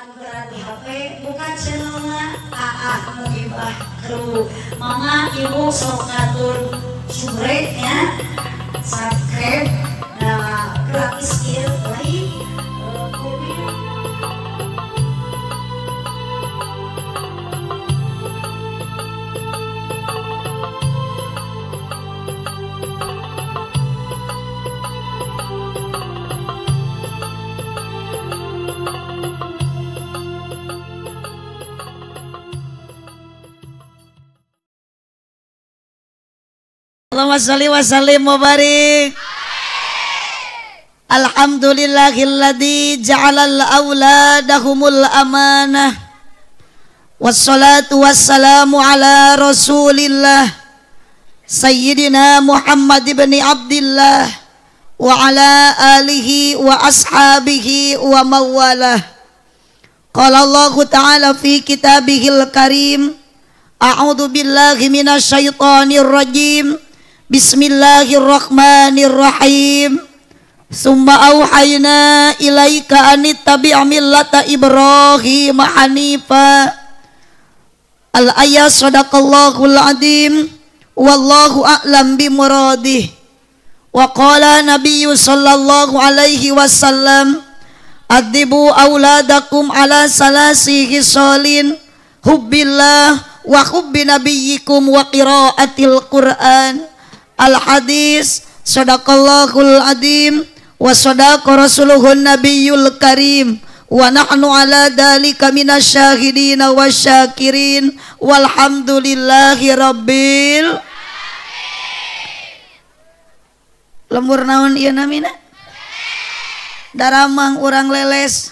Anu di HP buka channelna AA Muhibah Kru. Mama ibu sok ngatur subrek ya, subscribe, nah gratis ieu like, komen. Allahumma sholli wa sallim wa barik. Alhamdulillahilladzi ja'alal auladahumul amanah. Wassalatu wassalamu ala rasulillah Sayyidina Muhammad ibn Abdillah wa ala alihi wa ashabihi wa mawalah. Qala Allahu ta'ala fi kitabihil karim, a'udzu billahi minasyaitonir rajim. Bismillahirrahmanirrahim. Summa auhayna ilaika anittabi' millata Ibrahim hanifa. Al-ayat sadaqallahul azim. Wallahu a'lam bimuradih. Wa qala nabiyyu sallallahu alaihi wasallam, adibu auladakum ala salasi hisalin, hubbillah wa hubbi nabiyyikum wa qiraatil Qur'an. Al-hadis sadaqallahul azim wa sadaqa rasuluhun nabiyul karim wa nahnu ala dalika minasyahidina wasyakirin walhamdulillahi rabbil. Lembur naon ieu namina? Daramang urang leles.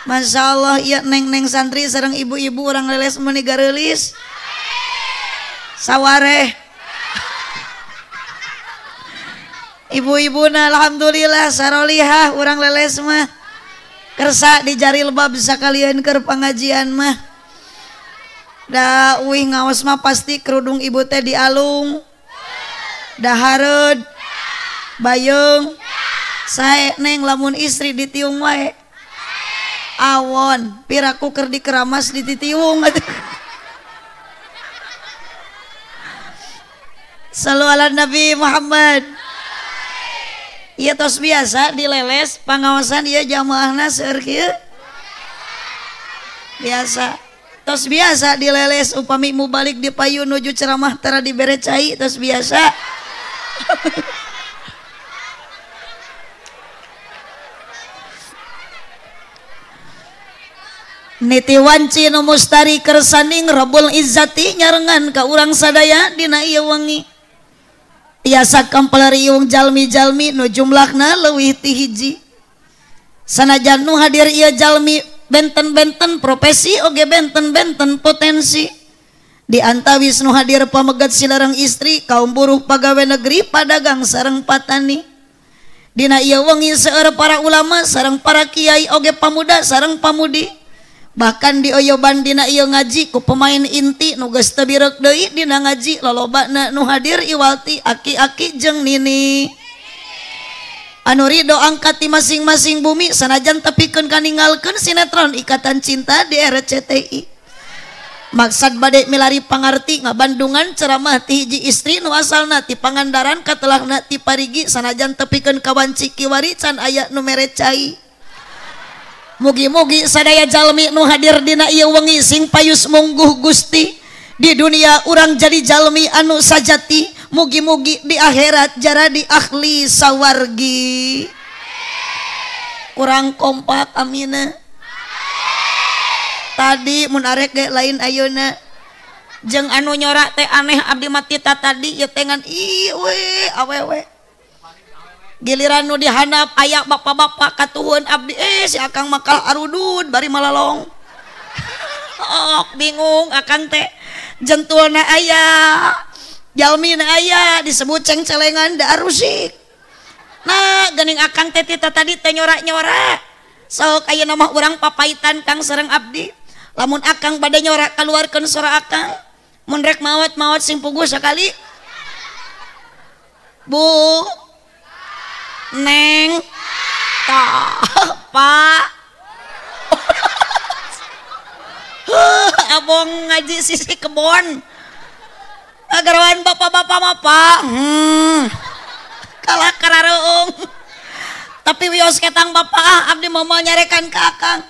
Masya Allah ieu neng-neng santri sareng ibu-ibu urang leles meuni gareulis. Sawareh. Ibu-ibu na alhamdulillah sarolihah urang leles mah kersa di jari lebab sakalian keur pengajian mah. Da uih ngaos mah pasti kerudung ibu teh dialung, dahareud, bayeung, sae neng lamun istri ditiung wae. Awon piraku keur dikeramas dititiung. Sallu ala Nabi Muhammad. Iya tos biasa dileles pangaosan ieu jamaahna seueur kieu. Biasa. Tos biasa dileles upami mubalik di payun nuju ceramah tara dibere cai tos biasa. Niti wanci nu mustari kersaning Rabbul Izzati nyarengan ka urang sadaya dina ieu wengi. Tiasa kempel riung jalmi-jalmi nu jumlahna leuwih ti hiji. Sanajan nu hadir ieu jalmi benten-benten profesi oge benten-benten potensi. Di antawis nu hadir pamegat silareng istri, kaum buruh pagawe negeri, padagang sareng patani. Dina ieu wengi seueur para ulama sareng para kiai oge pamuda sareng pamudi. Bahkan dioyoban dina ieu ngaji ku pemain inti nu geus teu bireuk deui dina ngaji lolobana nu hadir iwalti aki-aki jeung nini. Anu ridho angkat di masing-masing bumi sanajan tepikeun kaningalkeun sinetron Ikatan Cinta di RCTI. Maksad bade milari pangarti ngabandungan ceramah ti hiji istri nu asalna ti Pangandaran katelahna ti Parigi sanajan tepikeun ka wanci kiwari can aya nu mere cai. Mugi-mugi sadaya jalmi nu hadir dina ieu wengi sing payus mungguh Gusti. Di dunia urang jadi jalmi anu sajati, mugi-mugi di akhirat jaradi ahli sawargi. Kurang kompak amina. Tadi mun arek ge lain ayeuna. Jeung anu nyorak teh aneh abdi mah tita tadi ieu teh ngan ieu we awewe. Giliran nu dihanap aya bapak-bapak katuhun abdi si akang makal arudud bari malalong. Oh, bingung akang teh jentulna aya jalmina aya disebut cengcelengan da arusik. Nah geuning akang teh tita tadi teh nyorak-nyorak. Sok ayeuna mah urang papaitan kang sareng abdi. Lamun akang bade nyorak kaluarkeun sora akang. Mun rek maot-maot sing puguh sakali. Bu Neng, ta, Pak, ngabong ngaji sisi kebon. Ngagaroan bapak-bapak mah Pak. Kalah karareung. Tapi wios ketang bapak ah abdi mau nyarekan ka akang.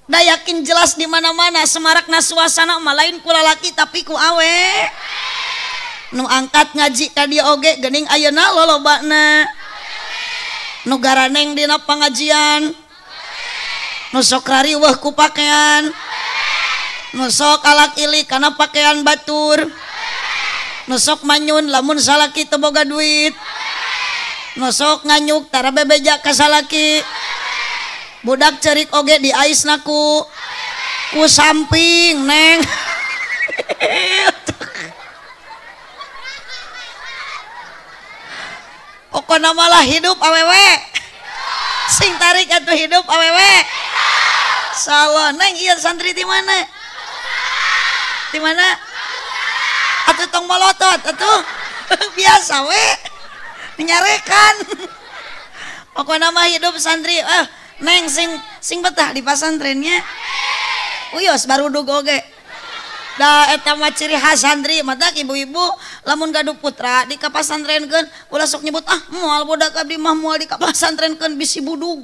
Da yakin jelas di mana-mana semarakna suasana mah lain ku lalaki tapi ku awe. Nu angkat ngaji ka dieu oge geuning ayeuna lolobana. Nu garaneng dina pangajian. Nu sok rariweuh ku pakaian. Nu sok alak ilik kana pakaian batur. Nu sok manyun lamun salaki teu boga duit. Nu sok nganyuk tara bebeja ka salaki. Budak cerik oge diaisna ku samping neng. Pokona malah hidup awewe. Sing tarik atuh hidup awewe. Salah neng ieu santri di mana? Di mana? Atuh tong molotot atuh. Biasa we. Nyarekan. Pokona mah hidup santri neng sing betah di pasantrennya. Uyos baru dug oge. Da eta mah ciri khas santri matak ibu-ibu lamun gaduh putra di kapasantrenkeun ulah sok nyebut ah moal budak abdi mah moal di kapasantrenkeun bisi budug.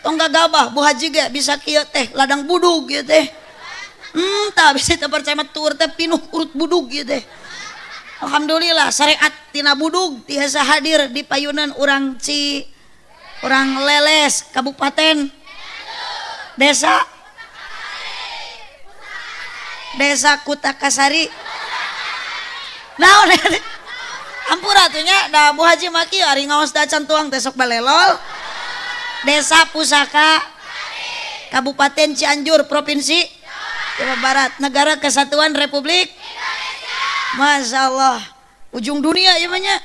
Tong gagabah Bu Haji ge bisa kieu teh ladang budug ieu teh. Tah bisa teu percaya mah tuur teh pinuh urut budug ieu teh. Alhamdulillah syariat tina budug tiasa hadir di payunan urang urang Leles Kabupaten Desa Kutakasari. Naon ampura atuh nya da Bu Haji mah kieu ari ngaos da can tuang teh sok balelol. Desa Pusaka Kabupaten Cianjur Provinsi Jawa Barat, Negara Kesatuan Republik Indonesia. Masya Allah, ujung dunia ieu mah nya.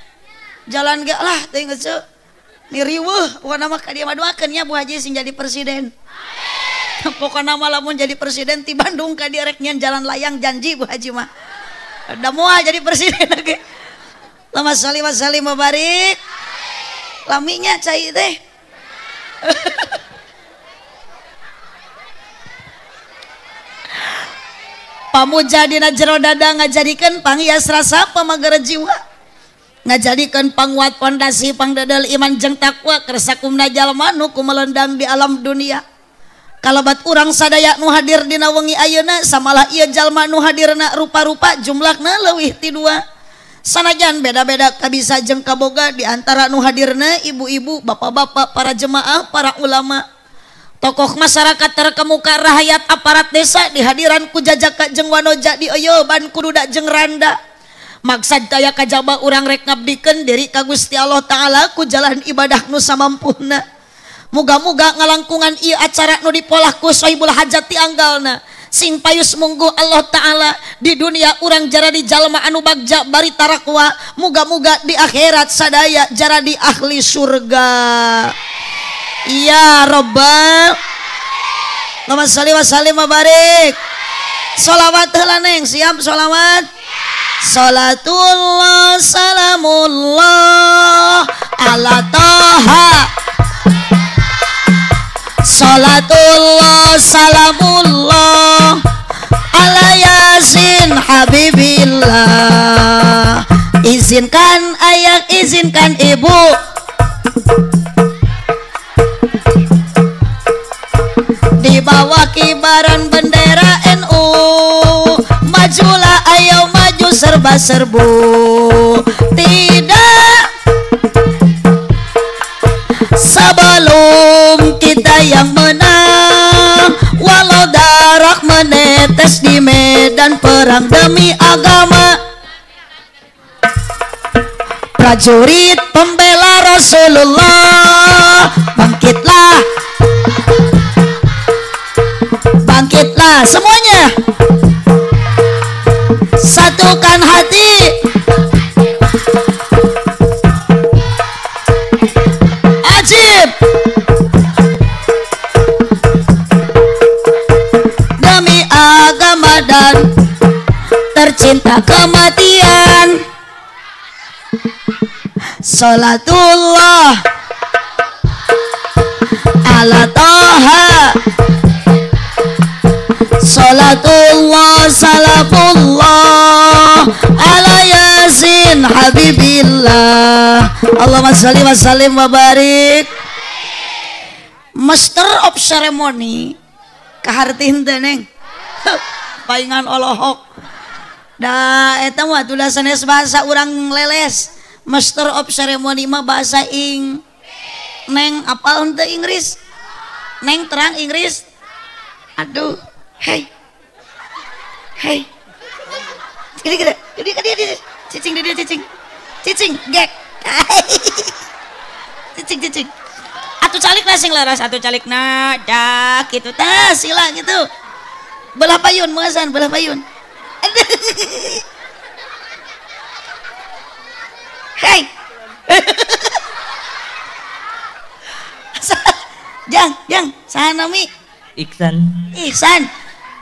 Jalan ge lah teh geus ni riweuh pokona mah ka dieu mah doakeun nya Bu Haji sing jadi presiden. Pokokna mah lamun jadi presiden ti Bandung ka dieu rek nyeun jalan layang janji Bu Haji mah. Da moal jadi presiden oge. Allahumma sholli wa sallim wa barik. Laminya cai teh. Pamuja dina jero dada ngajadikeun panghias rasa pamager jiwa. Ngajadikeun panguat pondasi pangdadal iman jeung takwa kersakumna jalma nu kumelendang di alam dunia. Kalabat urang sadaya nu hadir dina wengi ayeuna samalah ieu jalma nu hadirna rupa-rupa jumlahna leuwih ti dua. Sanajan beda-beda kabisa jeung kaboga di antara nu hadirna ibu-ibu, bapak-bapak, para jemaah, para ulama, tokoh masyarakat terkemuka, rahayat aparat desa dihadiran ku jajaka jeung wanoja dioyoban ku duda jeung randa. Maksad daya kajaba urang rek ngabdikeun diri ka Gusti Allah Taala ku jalan ibadah nu samampuhna. Muga-muga ngalangkungan ieu acara nu dipolah ku Sohibul Hajat ti anggalna sing payus munggu Allah Ta'ala di dunia urang jaradi jalma anu bagja bari tarakwa, muga-muga di akhirat sadaya jaradi ahli surga. Ya Rabbal Allahumma sholli wa sallim wa barik. Sholawat heula neng, siap sholawat? Salatullah salamullah ala Toha. Salatullah salamullah ala Yasin habibillah. Izinkan ayah, izinkan ibu, di bawah kibaran bendera NU. Majulah ayo maju serba serbu. Tidak sebelum kita yang menang, walau darah menetes di medan perang demi agama. Prajurit pembela Rasulullah, bangkitlah, bangkitlah semuanya, satukan hati. Ajib demi agama dan tercinta kematian. Salatullah ala Toha. Salatullah Allahumma sholli wa sallim wa barik. Master of ceremony kaharti henteu neng. Paingan olohok. Da eta mah tuh sanes bahasa urang leles. Master of ceremony mah bahasa ing. Neng apal henteu Inggris? Neng terang Inggris? Aduh, hey. Hey. Gede gede, gede gede, cicing gede cicing. Cicing, gek. Cicing cicing. Atuh calikna sing leres, atuh calikna dak kitu tah sila gitu. Belah payun muasan, belah payun. Hey. Jang, jang, sanami Iksan. Ihsan.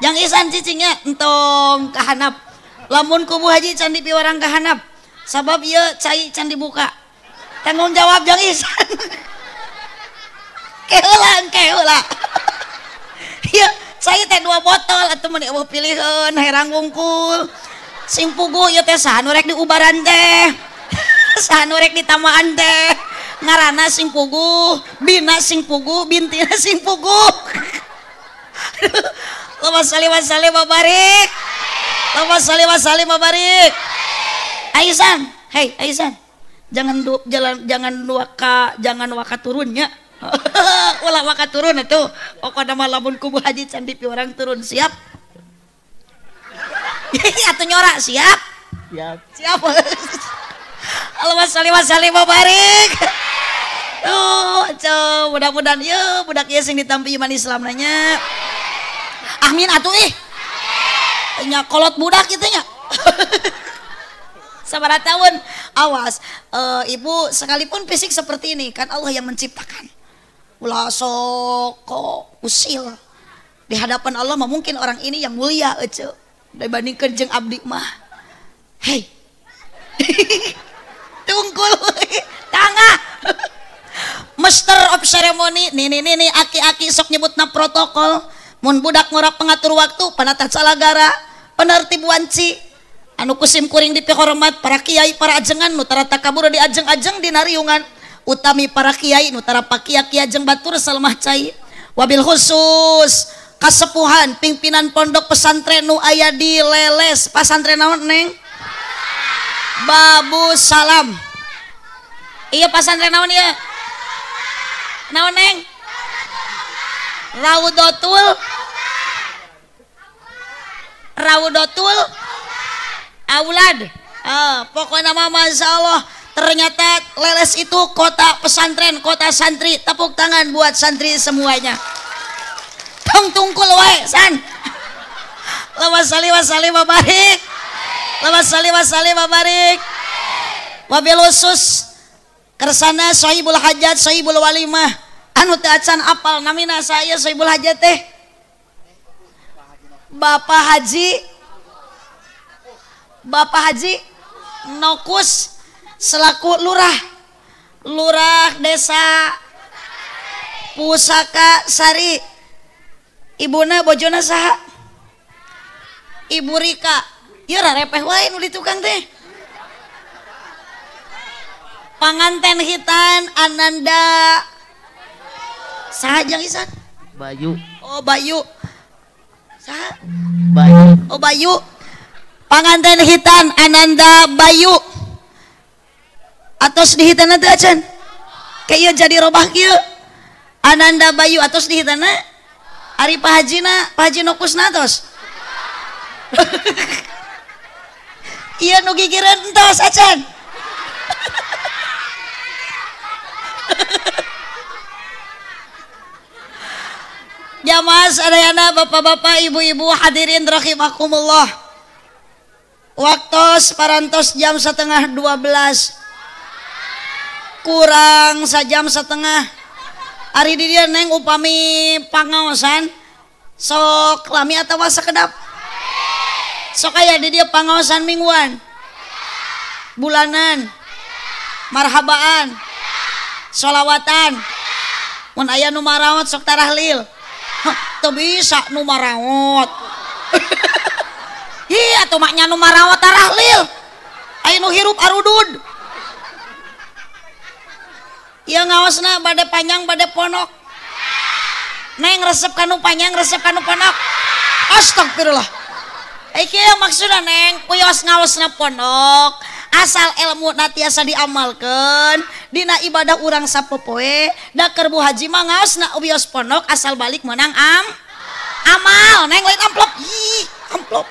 Jang Ihsan cicingnya entong kahanap. Lamun kubu haji can dipiwarang kahanap. Sabab ieu cai can dibuka. Tanggung jawab jang Ihsan. Keheula keheula. Ieu cai teh 2 botol atuh mun eueuh piliheun herang wungkul. Sing puguh ieu teh saha nu rek diubaran teh. Saha nu rek ditamaan teh. Ngaranna sing puguh, bina sing puguh, bintina sing puguh. Allahumma sholli wa sallim wa barik. Allahumma sholli wa sallim wa barik. Aisan, hey Aisan. Jangan du, jalan jangan waka, jangan waka turunnya. Ulah waka turun atuh. Pokona mah lamun kubu haji can dipiwarang turun, siap? Atuh nyora, siap? Siap. Siap. Allahumma sholli wa sallim wa barik. Tuh, cow, mudah-mudahan yeuh budak ieu sing ditampi iman Islam nanya. Amin atuh ih. Nya kolot budak kitu nya. Sabaraha tahun awas ibu sekalipun fisik seperti ini kan Allah yang menciptakan. Ulah sok kok usil. Di hadapan Allah mah mungkin orang ini yang mulia ece dibandingkan jeung abdi mah. Hei. Tungkul tangah. Master of ceremony nih nih nih aki-aki sok nyebutna protokol. Mun budak ngora pengatur waktu panata calagara penertib wanci anu kusim kuring dipihormat para kiai para ajengan nu tara takabur di ajeng-ajeng dina riungan utami para kiai nu tara pakia-kia jeung batur salemah cai wabil khusus kasepuhan pimpinan pondok pesantren nu aya di Leles. Pasantren naon neng? Babu Salam. Iya pasantren naon ieu? Naon neng? Raudatul Raudatul Aulad. Pokoknya mah masya Allah ternyata Leles itu kota pesantren, kota santri. Tepuk tangan buat santri semuanya. Tong tungkul wae san. Allahumma sholli wa sallim wa barik. Allahumma sholli wa sallim wa barik. Wabil khusus kersana sohibul hajat, sohibul walimah. Anu teu acan apal namina saya sohibul hajat teh. Bapak Haji, Bapak Haji Nokus selaku lurah, lurah desa Pusaka Sari. Ibuna bojona saha? Ibu Rika. Ieu rarepeh wae nu di tukang teh. Panganten hitan Ananda saha jeung Isan? Bayu. Oh Bayu. Saha? Bayu. Oh Bayu. Panganten hitan Ananda Bayu. Atos dihitana teu acan? Kayak jadi robah kieu. Ananda Bayu atos dihitana? Ari Pak Hajina, Pak Haji Nokusna atos. Iya nu gigireun entos acan. Jamaah sadayana, bapak-bapak, ibu-ibu hadirin rahimakumullah. Waktos parantos jam 11:30 kurang sajam setengah. Ari di dieu neng upami pangaosan sok lami atawa sakedap? Sok aya di dieu pangaosan mingguan, bulanan, marhabaan, sholawatan. Mun aya nu maraot sok tarahlil. Teu bisa nu maraot. Ih atuh maknya nu maraot tarahlil. Aya nu hirup arudud. Ieu ngaosna bade panjang bade ponok. Neng resep kanu panjang resep kanu ponok. Astagfirullah. Kieu maksudna neng wios ngaosna ponok asal ilmu na tiasa diamalkeun dina ibadah urang sapopoe da keur Bu Haji mah ngaosna wios ponok asal balik menang amal neng lain amplop. Ih, amplop.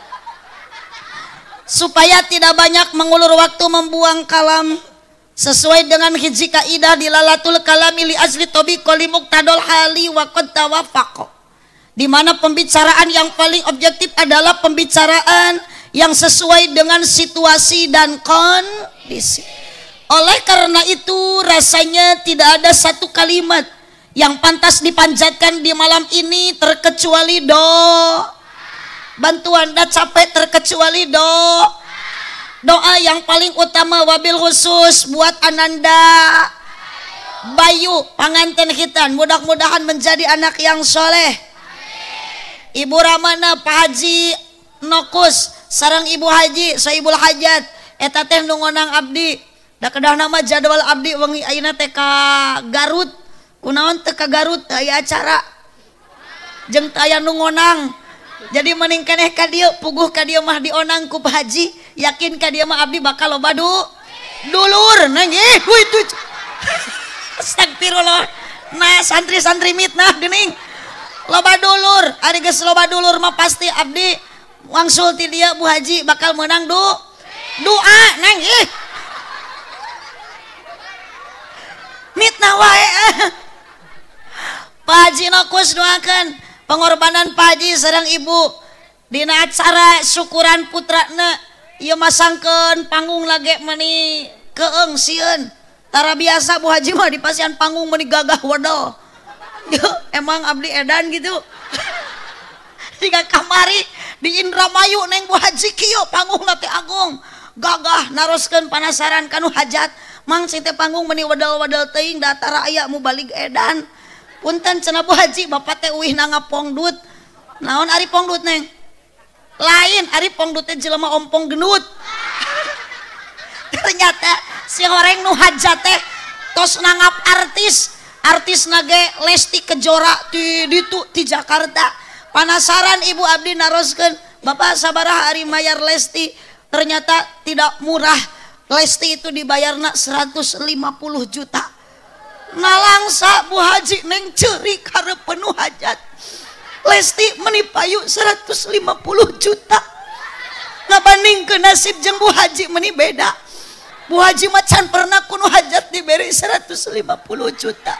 Supaya tidak banyak mengulur waktu membuang kalam sesuai dengan hiji kaidah dilalatul kalami li ajli tobiqo li muqtadol hali wa qad tawaffaqo, di mana pembicaraan yang paling objektif adalah pembicaraan yang sesuai dengan situasi dan kondisi. Oleh karena itu rasanya tidak ada satu kalimat yang pantas dipanjatkan di malam ini terkecuali doa. Bantuan dah capek terkecuali doa. Doa yang paling utama wabil khusus buat Ananda Bayu panganten khitan, mudah-mudahan menjadi anak yang soleh. Ibu Ramana, Pak Haji Nokus sareng Ibu Haji Sohibul Hajat eta teh nu ngonang abdi. Da kedah nama jadwal abdi wengi ayeuna teh ka Garut. Kunaon teh ka Garut aya acara jeung teu aya nu ngonang. Jadi mending keneh ka dieu puguh ka dieu mah dionang ku Pak Haji, yakin ka dieu mah abdi bakal loba dulur neng ih itu. Astagfirullah. Nah santri-santri mitnah geuning. Loba dulur, ari geus loba dulur mah pasti abdi wangsul ti dieu Bu Haji bakal meunang doa neng ih. Mitnah wae. Pak Haji Nokus doakeun pengorbanan Pak Haji sareng Ibu dina acara syukuran putrana ieu masangkeun panggung lage meuni keeng sieun. Tara biasa Bu Haji mah dipasihan panggung meuni gagah wedel. Emang abdi edan gitu. Jika kamari di Indramayu neng Bu Haji kieu panggung teh agung gagah naroskeun panasaran kanu hajat. Mang sing teh panggung meuni wedel-wedel teuing da tara aya mubalig edan. Punten cenah Bu Haji bapak teh uih na ngapongdut. Naon ari pongdut neng? Lain ari pongdut teh jelema ompong gendut. Ternyata si horeng nu hajat teh tos nangap artis. Artis nage Lesti Kejora ti ditu ti Jakarta. Panasaran ibu abdi naroskeun, bapak sabaraha ari mayar Lesti? Ternyata tidak murah. Lesti itu dibayarna 150 juta. Nalangsa Bu Haji neng ceurik karep penuh hajat. Lesti meni payu 150 juta. Ngabandingkeun nasib jeung Bu Haji meni beda. Bu Haji mah can pernah kuno hajat diberi 150 juta.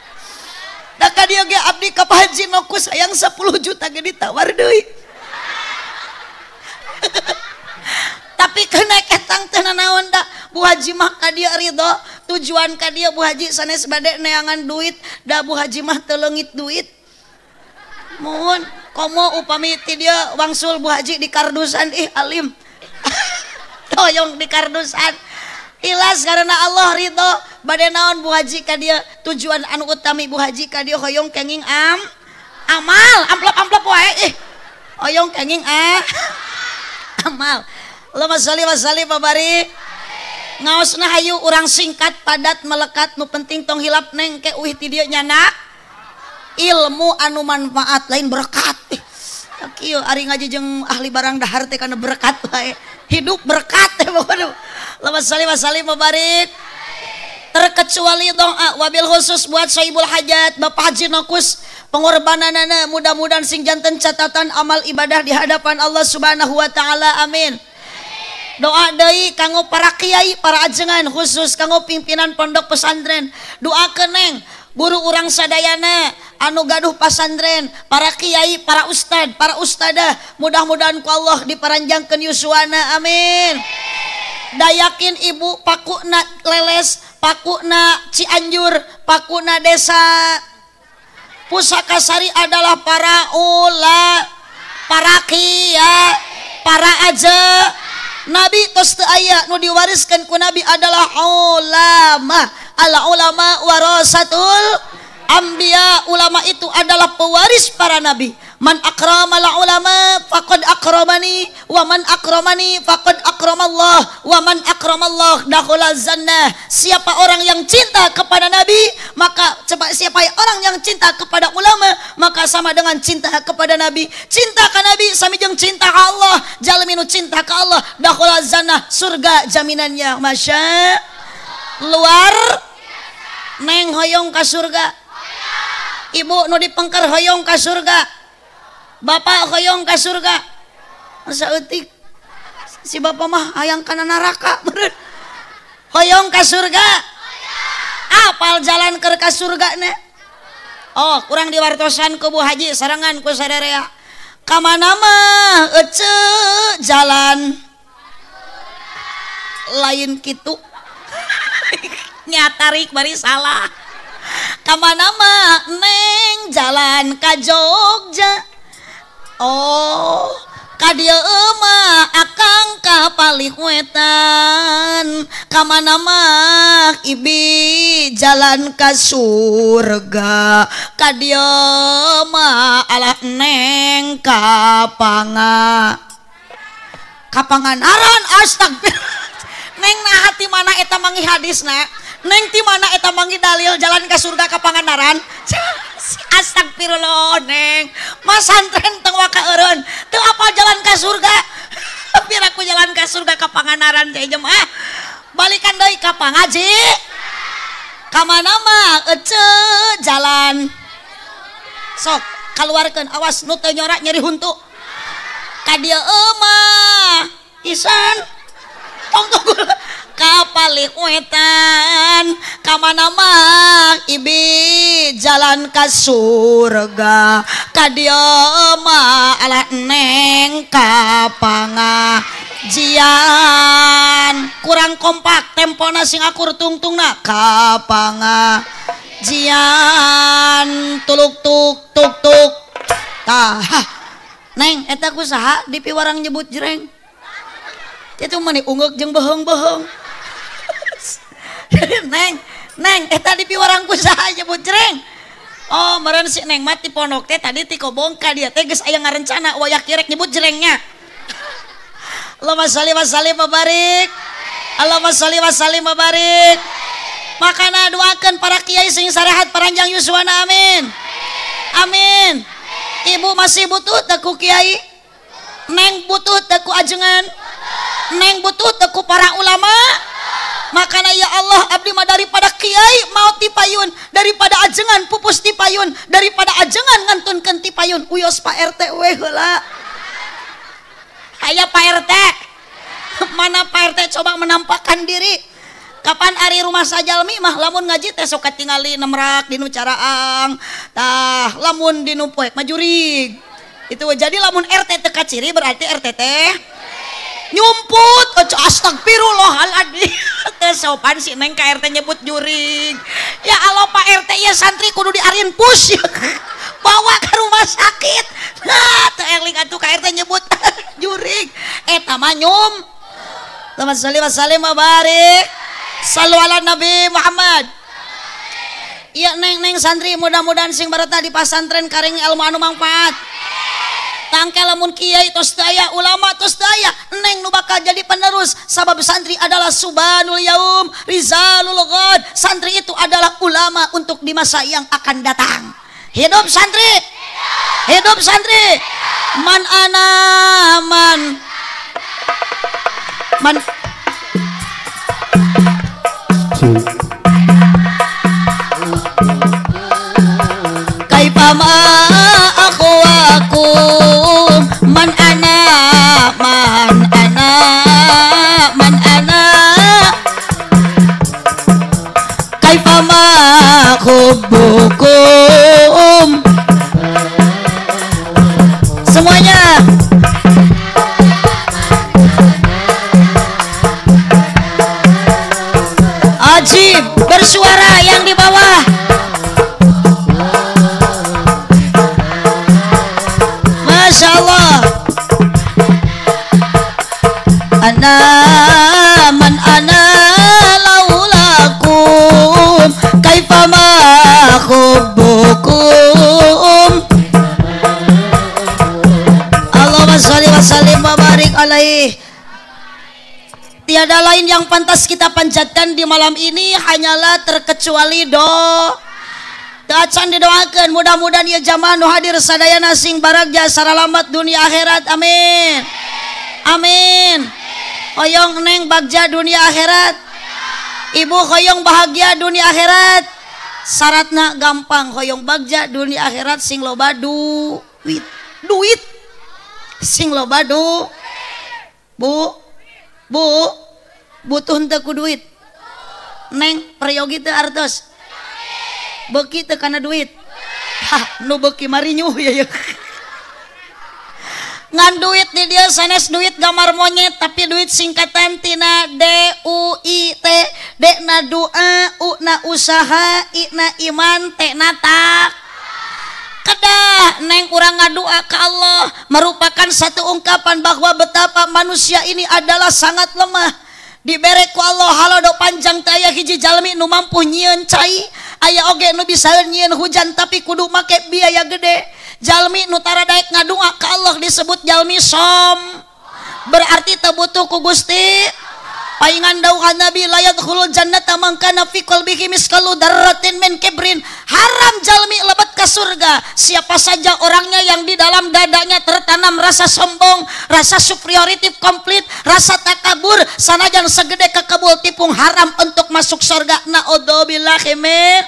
Da ka dieu ge abdi ka Pak Haji Nokus hayang 10 juta ge ditawar deui. Tapi kena ketang teh nanaon da Bu Haji mah ka dieu ridho, tujuan ka dieu Bu Haji sanes bade neangan duit, da Bu Haji mah teu leungit duit. Mohon komo upami ti dieu wangsul Bu Haji di kardusan ih alim. Toyong di kardusan. Ilas karena Allah ridho bade naon Bu Haji ka dieu, tujuan anu utami Bu Haji ka dieu hoyong kenging amal, amplop-amplop wae ih. Hoyong kenging amal. Allahumma sholli wa sallim wa barik. Ngaosna hayu urang singkat padat melekat nu penting tong hilap neng ke uih ti dieu nyanak ilmu anu manfaat lain berkat. Kieu ari ngaji jeung ahli barang dahar teh kana berkat wae. Hidup berkat teh pokona. Allahumma sholli wa sallim wa barik. Terkecuali doa wabil khusus buat Sohibul Hajat Bapak Haji Nokus, pengorbananana mudah-mudahan sing janten catatan amal ibadah di hadapan Allah Subhanahu wa taala. Amin. Doa deui kanggo para kiai, para ajengan, khusus kanggo pimpinan pondok pesantren. Doakeun neng guru urang sadayana anu gaduh pasantren, para kiai, para ustad, para ustadah, mudah-mudahan ku Allah diparanjangkeun yuswana. Amin. Dayakin ibu pakuna Leles, pakuna Cianjur, pakuna desa Pusakasari adalah para ula, para kiai, para aja. Nabi tos teu aya nu diwariskeun ku Nabi adalah ulama. Al ulama warasatul anbiya. Ulama itu adalah pewaris para nabi. Man akramal ulama faqad akramani wa man akramani faqad akramallah wa man akramallah dakhala jannah. Siapa orang yang cinta kepada Nabi, maka siapa orang yang cinta kepada ulama, maka sama dengan cinta kepada Nabi. Cinta ka Nabi sami jeung cinta ka Allah. Jalmi nu cinta ka Allah dakhala jannah, surga jaminannya. Masya luar neng hoyong ka surga. Ibu nu dipengker hoyong ka surga. Bapak hoyong ka surga. Saeutik si bapak mah hayang kana neraka meureun. Hoyong ka surga. Apal jalan keur ka surga na? Oh, kurang diwartosan ku Bu Haji sarengan ku sarerea. Ka mana mah eceu jalan lain kitu. Nyatarik bari salah. Ka mana mah neng jalan ka Jogja. Oh, ka dieu mah akang ka palih wetan. Ka mana mah ibi jalan ka surga. Ka dieu mah alah neng ka panga. Ka Pangandaran astagfirullah. Neng nah hati mana eta mangi hadisna? Neng ti mana eta mangi dalil jalan ka surga ka Pangandaran? Astagfirullah neng. Masantren tong waka eureun. Teu apa jalan ka surga? Piraku jalan ka surga ka Pangandaran teh jemaah. Balikan deui ka pangaji. Ka mana mah eceu jalan. Sok kaluarkeun awas nu teu nyorak nyeri huntu. Ka dieu mah isan tong tunggu ka palih wetan. Ka mana mah ibi jalan ka surga. Ka dieu mah alah neng ka pangajian. Kurang kompak tempona sing akur tungtungna ka pangajian. Tuluk tuk tuk tuk. Tah neng eta ku saha di piwarang nyebut jreng? Itu mani ungeuk jeung bohong-bohong. Neng, neng eta di piwarang ku saha nyebut jreng? Oh, meureun si neng mah ti pondok teh tadi ti kobong ka dieu teh geus aya ngarencana wayah kirek nyebut jrengnya. Allahumma sholli wa sallim wa barik. Allahumma sholli wa sallim wa barik. Makana doakeun para kiai sing sarehat paranjang yuswana, amin. Amin. Ibu masih butuh teu ku kiai? Neng butuh teu ku ajengan? Neng butuh teku para ulama? Makanya ya Allah abdi mah daripada kiai mau tipayun, daripada ajengan pupus tipayun, daripada ajengan ngantunkeun tipayun, uyos Pak RT we heula. Aya Pak RT. Mana Pak RT coba menampakkan diri. Kapan ari rumah sajalmi mah lamun ngaji teh sok katingali nemrak dinu caraang. Tah lamun dinu poek mah jurig. Itu jadi lamun RT teu kaciri berarti RT teh nyumput. Astagfirullahaladzim. Teu sopan si neng ka RT nyebut jurig. Ya Allah Pak RT ya santri kudu diarin pus. Bawa ke rumah sakit. Nah teu eling atuh ka RT nyebut jurig. Eta mah nyum. Allahumma sholli wa sallim wa barik. Sallu ala Nabi Muhammad. Iya neng neng santri mudah-mudahan sing barata di pasantren karing ilmu anu mangfaat. Tangke lamun kiai tos daya, ulama tos daya, neng nu bakal jadi penerus. Sabab santri adalah subanul yaum, rizalul ghad. Santri itu adalah ulama untuk di masa yang akan datang. Hidup santri. Hidup santri. Man ana man man kaifa ma akhwakum man ana man ana man ana kaifa ma hubbukum. Semuanya ajib bersuara yang di bawah. Allahumma sholli wa sallim wa barik alaihi. Tiada lain yang pantas kita panjatkan di malam ini hanyalah terkecuali doa. Acan didoakan mudah-mudahan ya jamaah nu hadir sadayana sing baragja saralamat dunia akhirat, amin amin. Hoyong neng bagja dunia akhirat, ibu hoyong bahagia dunia akhirat. Syaratna gampang, hoyong bagja dunia akhirat sing loba duit, duit sing loba du, bu bu butuh henteu ku duit neng, peryogi teu artos beuki teu kana duit, hah nu beuki marinyuh ya ya. Ngan duit di dia sanes duit gambar monyet, tapi duit singkatan tina D U I T, D na doa, U na usaha, I na iman, T na tak. Kedah neng urang ngadua ke Allah merupakan satu ungkapan bahwa betapa manusia ini adalah sangat lemah. Dibere ku Allah halodo panjang teh aya hiji jalmi nu mampu nyieun cai, aya oge nu bisa nyieun hujan tapi kudu make biaya gede. Jalmi nu tara daek ngadua ka Allah disebut jalmi som, berarti teu butuh ku Gusti. Paingan dawuhan Nabi la yadkhulul jannata man kana fi qalbihi miskalu dzarratin min kibrin. Haram jalmi lebet ke surga siapa saja orangnya yang di dalam dadanya tertanam rasa sombong, rasa superiority komplit, rasa takabur, sanajan segede kekebul tipung haram untuk masuk surga. Naudzubillahi min.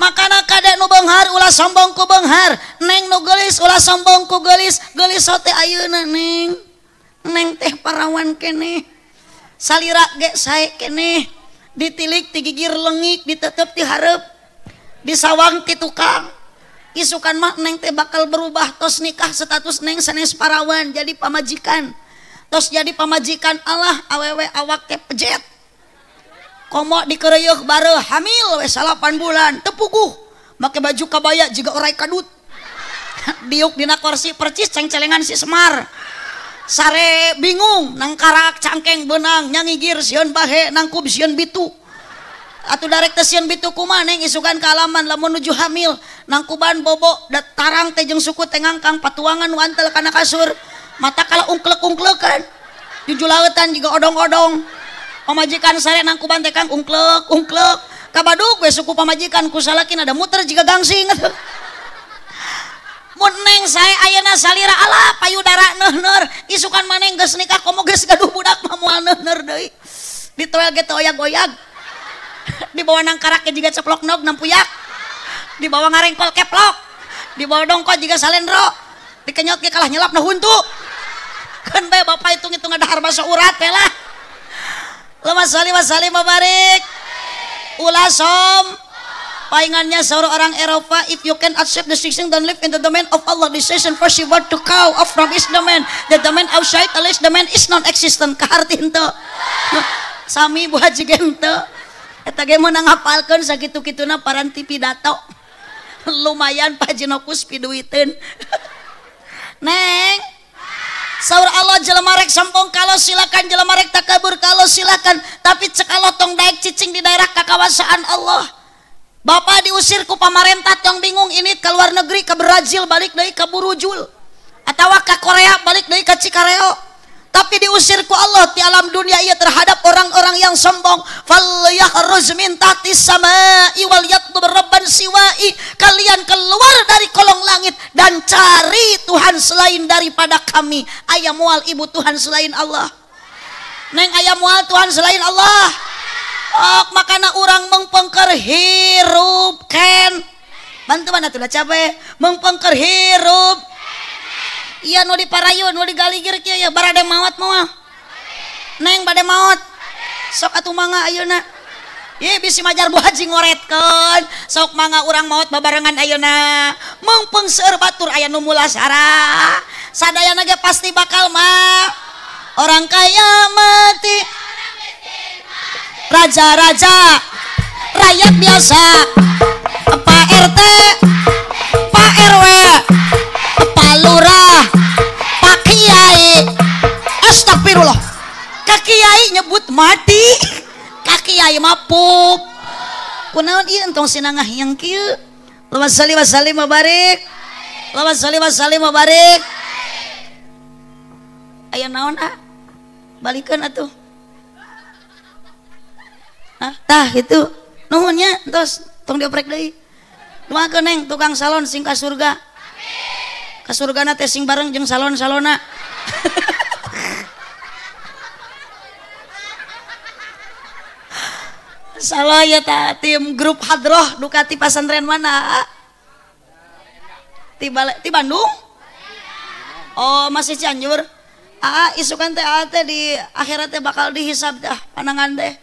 Makana kade nu beunghar ulah sombong ku beunghar, neng nu geulis ulah sombong ku geulis, geulis teh ayeuna neng. Neng teh parawan keneh. Salira ge sae keneh, ditilik ti gigir lengik, ditetep ti hareup, disawang ti tukang. Isukan mah neng teh bakal berubah, tos nikah status neng sanes parawan jadi pamajikan. Tos jadi pamajikan Allah awewe awak teh pejet. Komo dikereyeuh bareuh hamil we 8 bulan teu puguh, make baju kabaya jiga orai kadut. Diuk dina kursi percis cengcelengan si Semar. Sare bingung nangkarak cangkeng benang nyangigir sieun bahe nangkub sieun bitu. Atuh darek teh sieun bitu kumaha neng isukan ka alaman lamun nuju hamil nangkuban bobo da tarang teh jeung suku teh ngangkang patuangan nu antel kana kasur. Mata kala ungklek-ungklekan jujulautan jiga odong-odong. Pamajikan sare nangkuban teh kang ungklek ungklek kabadug we suku pamajikan ku salakin ada muter jiga gangsing. Mun neng sae ayeuna salira ala payudara neuhneur isukan maneng geus nikah komo geus gaduh budak mah moal neuhneur deui. Ditoel ge teu oyag-oyag. Dibawa nangkarak ge jiga ceplok nog nampuyak. Dibawa ngarengkol keplok. Dibawa dongkot jiga salendro. Dikenyot ge kalah nyelap na huntu. Keun bae bapak hitung-hitung dahar baso urat we lah. Allahumma sholli wa sallim wa barik. Ulah som. Paingannya seorang orang Eropa, if you can accept the decision, don't live in the domain of Allah. Decision first you want to cow off from is domain. The domain outside unless domain is non-existent. Kaharti henteu. Sami Bu Haji ge henteu. Eta ge meunang ngapalkeun sakitu-kituna paranti pidato. Lumayan Pak Jinokus piduiteun. Neng, saur Allah jelema rek sombong kalau silakan, jelema rek takabur kalau silakan, tapi cek Allah tong daek cicing di daerah kakawasaan Allah. Bapak diusir ku pamarentah tong bingung ini ke luar negeri ke Brazil balik deui ka Burujul atawa ka Korea balik deui ka Cikareo. Tapi diusir ku Allah di alam dunia ia terhadap orang-orang yang sombong. Fal yahruz min tahtis samai wal yatlub rabban siwai. Kalian keluar dari kolong langit dan cari Tuhan selain daripada kami. Aya moal ibu Tuhan selain Allah. Neng aya moal Tuhan selain Allah. Ok, makana urang mengpengker hirup ken. Bantuan atuh lah capek. Mengpengker hirup. Iya nu diparayun, nu digaligir kieu ya barade maot moal. Neng bade maot. Sok atuh mangga ayeuna. Ye bisi majar Bu Haji ngoretkeun. Sok mangga urang maot babarengan ayeuna. Mengpeng seueur batur aya nu mulasara. Sadayana ge pasti bakal mah. Orang kaya mati. Raja-raja, rakyat biasa, Pak RT, Pak RW, Pak Lurah, Pak Kiai. Astagfirullah. Ka kiai nyebut mati, ka kiai mah pup. Kunaon ieu entong sinangah yang kieu. Allahumma sholli wa sallim wa barik. Allahumma sholli wa sallim wa barik. Aya naon ah? Balikeun atuh. Ah, tah gitu. Nuhun nya entos tong dioprek deui. Doakeun neng tukang salon sing ka surga. Amin. Ka surgana teh sing bareng jeung salon-salona. Salah ya ta tim grup hadroh duka ti pasantren mana? Ti Bandung? Oh masih Cianjur. Aa isukan teh aa teh di akhirat teh bakal dihisab dah panangan teh.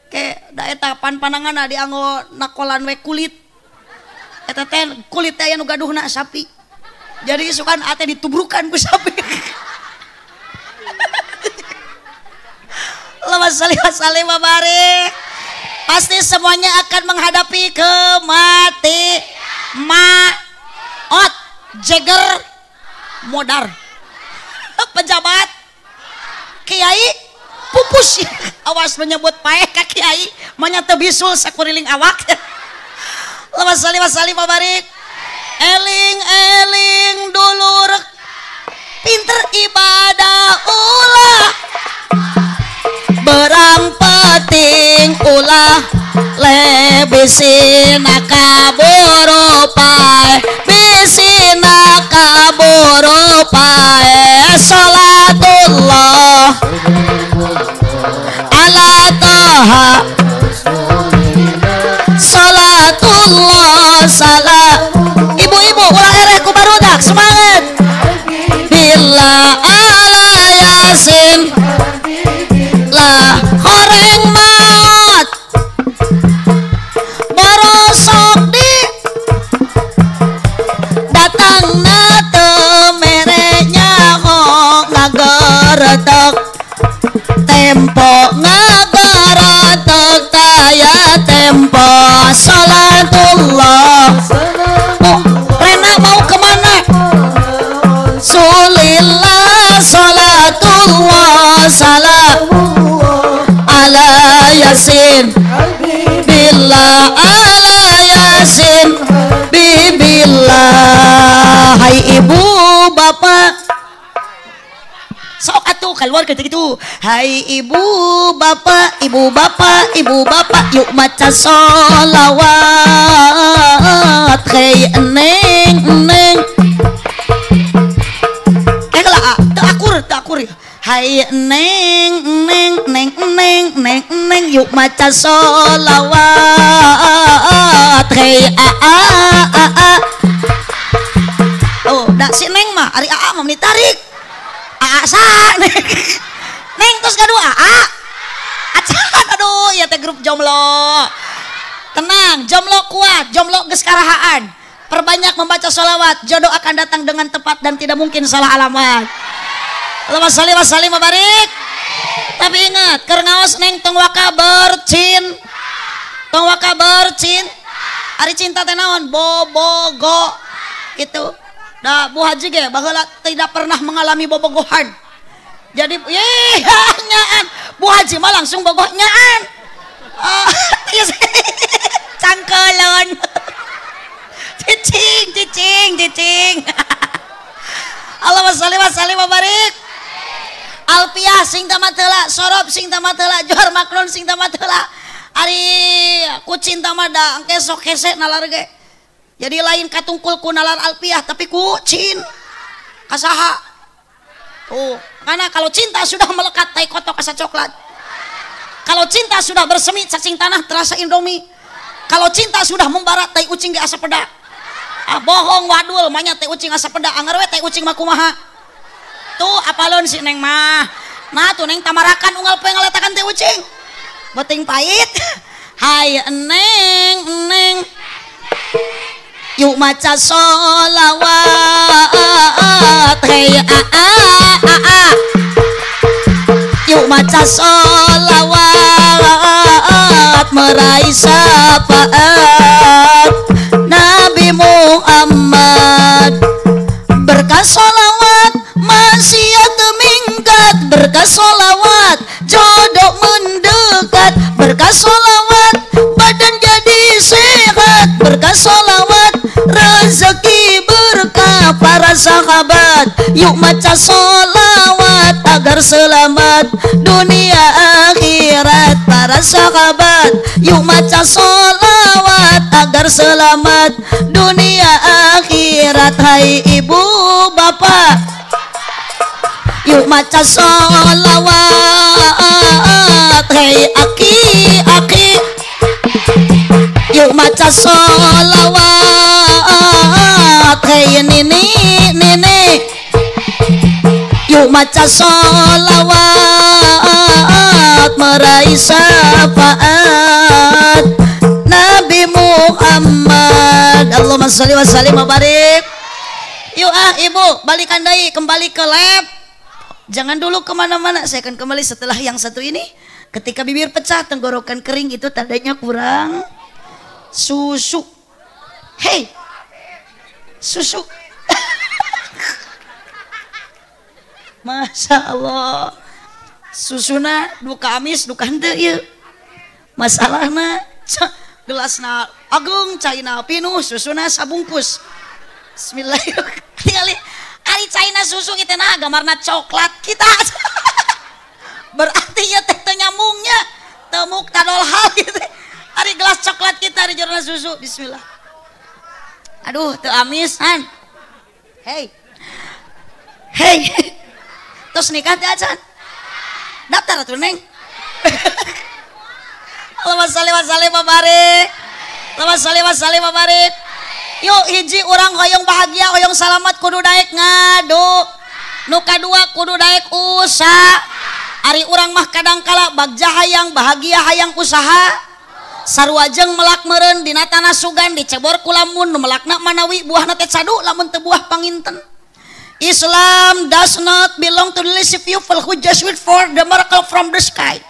Ke da eta pan panangan dianggo nakolan we kulit. Eta teh kulit teh aya nu gaduhna sapi. Jadi isukan aa teh ditubrukan ku sapi. Allahumma sholli wa sallim wa barik. Pasti semuanya akan menghadapi kemati, maot, jeger, modar, pejabat, kiai, pupus. Awas menyebut paeh ka kiai, manya teu bisul sakuriling awak. Allahumma sholli wa sallim wa barik. Eling eling dulur, pinter ibadah ulah. Berang peting ulah lebisina kaburu pae, bisina kaburu pae. Salatullah ala toha, salatullah salat. Ibu-ibu ulah ereh ku barudak semangat. Bila ala yasin lah horeng maut borosok di datang na teu mere nyaho ngageretek tempo ngageretek taya tempo. Salatullah. Oh, Rena mau kemana? Sulillah salatullah salat ala yasin billah ala yasin bibillah. Hai ibu bapak sok atuh keluar gitu. Hai ibu bapak, ibu bapak, ibu bapak, yuk maca sholawat. Hei neng neng lah teu akur ya. Hai neng neng neng neng neng neng yuk maca sholawat. Hei a a a a. Oh, dak si neng mah ari a a mah ditarik. A a sa neng. Neng terus gaduh a a. Acan aduh ieu teh grup jomblo. Tenang, jomblo kuat, jomblo geus karahaan. Perbanyak membaca sholawat, jodoh akan datang dengan tepat dan tidak mungkin salah alamat. Allahumma sholli wa sallim wa barik. Tapi ingat, keur ngaos neng tong waka bercin. Tong waka bercin. Ari cinta teh naon? Bobogo. Gitu. Da Bu Haji ge baheula tidak pernah mengalami bobogohan. Jadi yeh nyaan. Bu Haji mah langsung bogoh nyaan. Oh, cangkelon. Cicing, cicing, cicing. Allahumma sholli wa sallim wa barik. Alpiah sing tamat heula, sorob sing tamat heula, johar maknun sing tamat heula. Ari ku cinta mah da engke sok hese nalar ge. Jadi lain katungkul ku nalar alpiah tapi ku cin. Kasaha. Tuh, karena kalau cinta sudah melekat tai kotok asa coklat. Kalau cinta sudah bersemi cacing tanah terasa Indomie. Kalau cinta sudah membara tai ucing ge asa peda. Ah bohong wadul manya teh ucing asa peda anger we teh ucing mah kumaha. Tuh apalon si neng mah. Nah tuh neng tamarakan unggal poe ngaletakan teh ucing. Beuting pahit. Hai neng neng yuk maca sholawat. Hei a a a a. Yuk maca sholawat meraih syafaat Nabi Muhammad. Berkah sholawat maksiat minggat, berkah sholawat jodoh mendekat, berkah sholawat badan jadi sehat, berkah sholawat rezeki berkah para sahabat. Yuk maca sholawat. para sahabat. Yuk maca sholawat agar selamat dunia akhirat. Hai ibu bapak, yuk maca sholawat. Hei aki aki, yuk maca sholawat. Hei nini nini, yuk maca sholawat meraih syafaat Nabi Muhammad. Allahumma sholli wa sallim wa barik. Yuk ah ibu, balikan deui, kembali ke lab. Jangan dulu kemana-mana, saya akan kembali setelah yang satu ini. Ketika bibir pecah, tenggorokan kering, itu tandanya kurang susu. Hei, susu. Masya Allah, susuna duka amis duka henteu ieu. Masalahna gelasna agung, caina pinuh, susuna sabungkus. Bismillahirrahmanirrahim. Ari caina susu kita nah gambarna coklat kita. Berarti ya teh teu nyambungnya, temuk tadol hal gitu. Ari gelas coklat kita ari jorna susu. Bismillah. Aduh, teu amis han. Hey. Hey. Terus nikah teh acan. Daftar atuh Neng. Allahumma sholli wa sallim wa barik. Allahumma sholli wa sallim wa barik. Yuk hiji urang hoyong bahagia, hoyong salamat kudu daek ngadu. Nu kadua kudu daek usaha. Ari urang mah kadangkala bagja hayang bahagia hayang usaha. Sarua jeung melak meureun dina tanah sugan dicebor ku lamun nu melakna manawi buahna teh cadu lamun teu buah panginten. Islam does not belong to the lazy people who just wait for the miracle from the sky.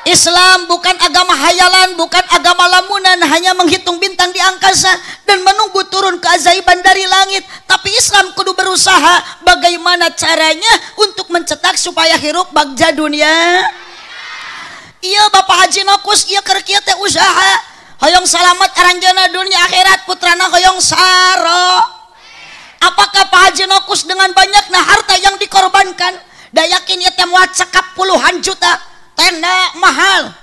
Islam bukan agama hayalan, bukan agama lamunan, hanya menghitung bintang di angkasa dan menunggu turun keajaiban dari langit. Tapi Islam kudu berusaha bagaimana caranya untuk mencetak supaya hirup bagja dunia. Iya Bapak Haji Nokus, iya keur kieu teh usaha. Hoyong salamat aranjeunna dunia akhirat, putrana hoyong saro. Apakah Pak Haji Nokus dengan banyaknya harta yang dikorbankan, da yakin ieu teh moal cekap puluhan juta? Tenda mahal,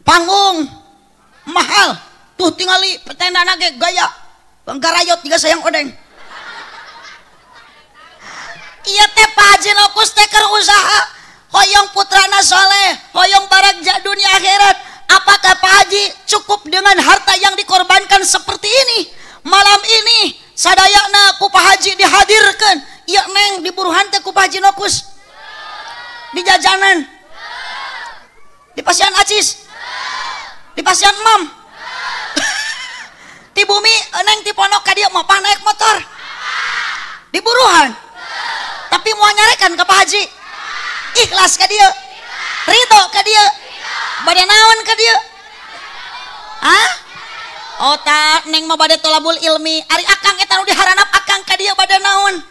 panggung mahal, tuh tingali tenda nage gaya banggarayot juga sayang odeng. Iya teh Pak Haji Nokus teh keur usaha, hoyong putrana soleh, hoyong baragja dunia akhirat. Apakah Pak Haji cukup dengan harta yang dikorbankan seperti ini? Malam ini sadayana ku Pak Haji dihadirkan. Iya neng diburuhan teh ku Pak Haji Nokus, di jajanan, di pasian acis, di pasian mam, di bumi neng ti pondok ka dieu mah naik motor, di buruhan. Tapi mau nyarekan ke Pak Haji, ikhlas ka dieu, ridho ka dieu, bade naon ka dieu? Hah? Oh tak neng mah bade tolabul ilmi, ari akang eta nu diharanap akang ka dieu bade naon?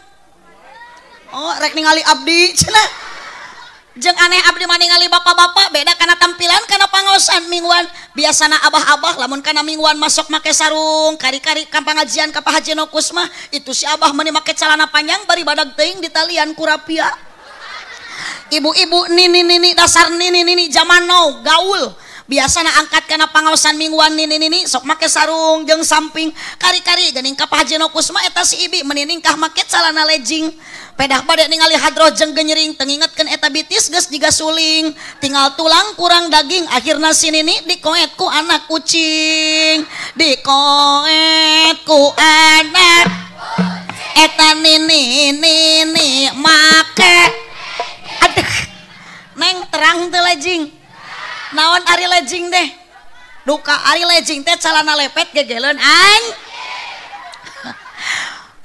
Oh rek ningali abdi cenah. Jeung aneh abdi mah ningali bapak-bapak beda kana tampilan kana pangaosan mingguan. Biasana abah-abah lamun kana mingguan masuk make sarung kari-kari ka pangajian ka Pak Haji Nokus mah itu si abah meni make celana panjang bari badag teuing ditalian ku rapia. Ibu-ibu nini-nini dasar nini-nini zaman now gaul. Biasana angkat kana pangaosan mingguan nini-nini sok make sarung jeung samping kari-kari geuning ka Pak Haji Nokus mah eta si ibi meni ningkah make celana legging. Pedah bade ningali hadroh jeung genyering tengingetkeun eta bitis geus jiga suling, tinggal tulang kurang daging akhirna si nini dikoet ku anak kucing, dikoet ku anak eta nini nini make. Aduh neng terang teu legging. Naon ari legging teh? Duka ari legging teh calana lepet gegeleun an.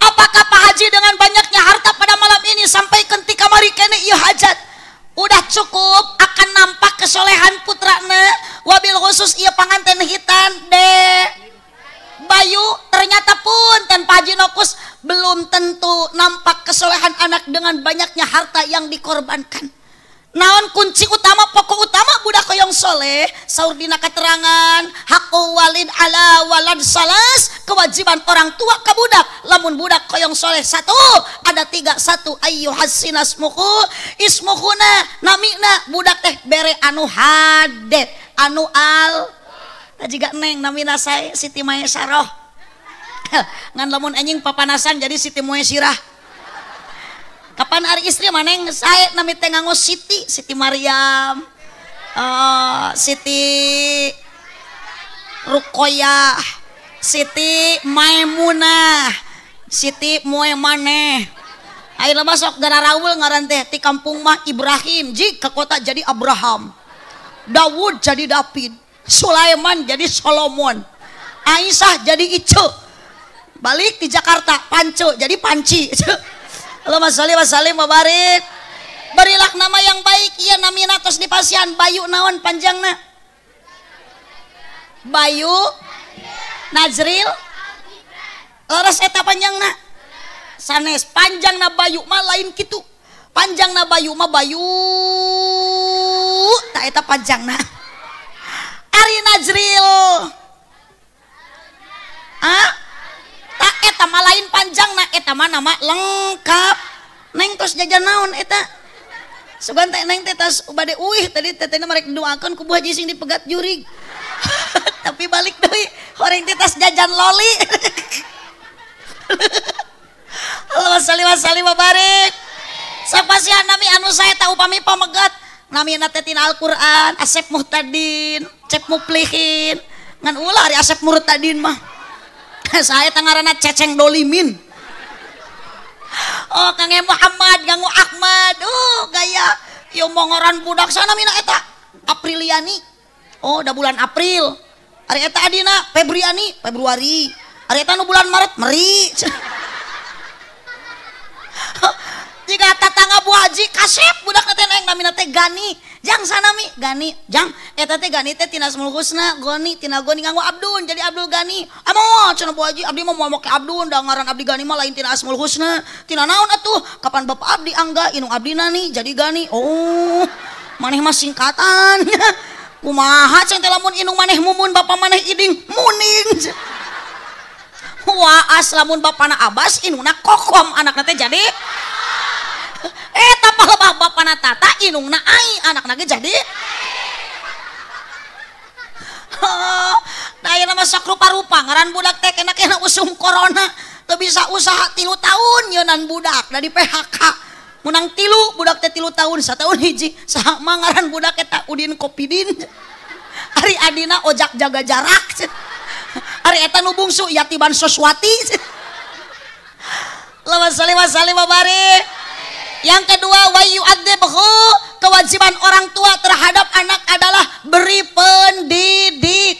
Apakah Pak Haji dengan banyaknya harta pada malam ini sampai ketika kamari kene ieu hajat udah cukup akan nampak kesolehan putrana, wabil khusus ieu panganten hitan de Bayu, ternyata pun dan Pak Haji Nokus belum tentu nampak kesolehan anak dengan banyaknya harta yang dikorbankan. Naon kunci utama pokok utama budak hoyong soleh saur dina keterangan hakul walid ala walad salas, kewajiban orang tua ke budak lamun budak hoyong soleh satu ada tiga, satu ayu hasinasmuhu ismuhuna namina budak teh bere anu hade anu al jiga neng namina saya Siti Maesaroh ngan lamun anjing papanasan jadi Siti Moesirah. Kapan hari istri maneng saya nami teh nganggo Siti, Siti Maryam, Siti Rukoyah, Siti Maimunah, Siti Moemaneh. Ayeuna mah sok gara raul ngaran teh ti kampung mah Ibrahim, jig ke kota jadi Abraham, Dawud jadi David, Sulaiman jadi Solomon, Aisyah jadi Ice, balik di Jakarta Panco jadi Panci. Allahumma sholli wa sallim wa barik. Berilah nama yang baik, iya namina tos dipasihan Bayu naon panjangna? Bayu Nazril leres eta panjangna. Sanes panjangna Bayu mah lain kitu. Panjangna Bayu mah Bayu tak eta panjangna. Ari Nazril ah tak eta mah lain panjangna, eta mah nama lengkap. Neng tos jajan naon eta? Sugan teh neng teh tas bade uih tadi teh teh marek doakeun ku Bu Haji sing dipegat jurig. Tapi balik deui horeng teh tas jajan loli. Allahumma sholli wa sallim wa barik. Sapasihan nami anu sae ta upami pamegat namina teh tina Al-Qur'an, Asep Muhtadin, Cep Muplihin. Ngan ulah ari Asep Murtadin mah. Saya tangarana Ceceng Dolimin. Oh Kang Muhammad ganggu Ahmad. Oh gaya yo mongoran budak sana mina eta Apriliani. Oh da bulan April. Ari eta adina Febriani, Februari. Ari eta nu bulan Maret, Meri. Jika tatangga Bu Haji kasep budak teh neng namina teh Gani. Jang sanami Gani, jang eta teh Gani teh tina Asmaul Husna, Goni tina Goni nganggo Abdun jadi Abdul Gani. Amo cenah Bu Haji abdi mah moal make Abdun da ngaran abdi Gani mah lain tina Asmaul Husna. Tina naon atuh? Kapan bapak abdi angga inung abdi nani jadi Gani. Oh, maneh mah singkatan. Kumaha cenah teh lamun inung maneh mumun bapak maneh iding muning. Waas lamun bapana Abbas inungna kokom anakna teh jadi eta palebah bapana Tata inungna ai anakna ge jadi. Nah ayeuna mah sok rupa-rupa ngaran budak teh kena-kena usum corona teu bisa usaha 3 tahun nyeunan budak da di PHK menang 3 budak teh 3 tahun sataun hiji saha mah ngaran budak eta Udin Kopidin ari adina ojak jaga jarak ari eta nu bungsu Yatiban Soswati. Allahumma sholli wa sallim wa barik. Yang kedua, wa yu'adzibhu, kewajiban orang tua terhadap anak adalah beri pendidik.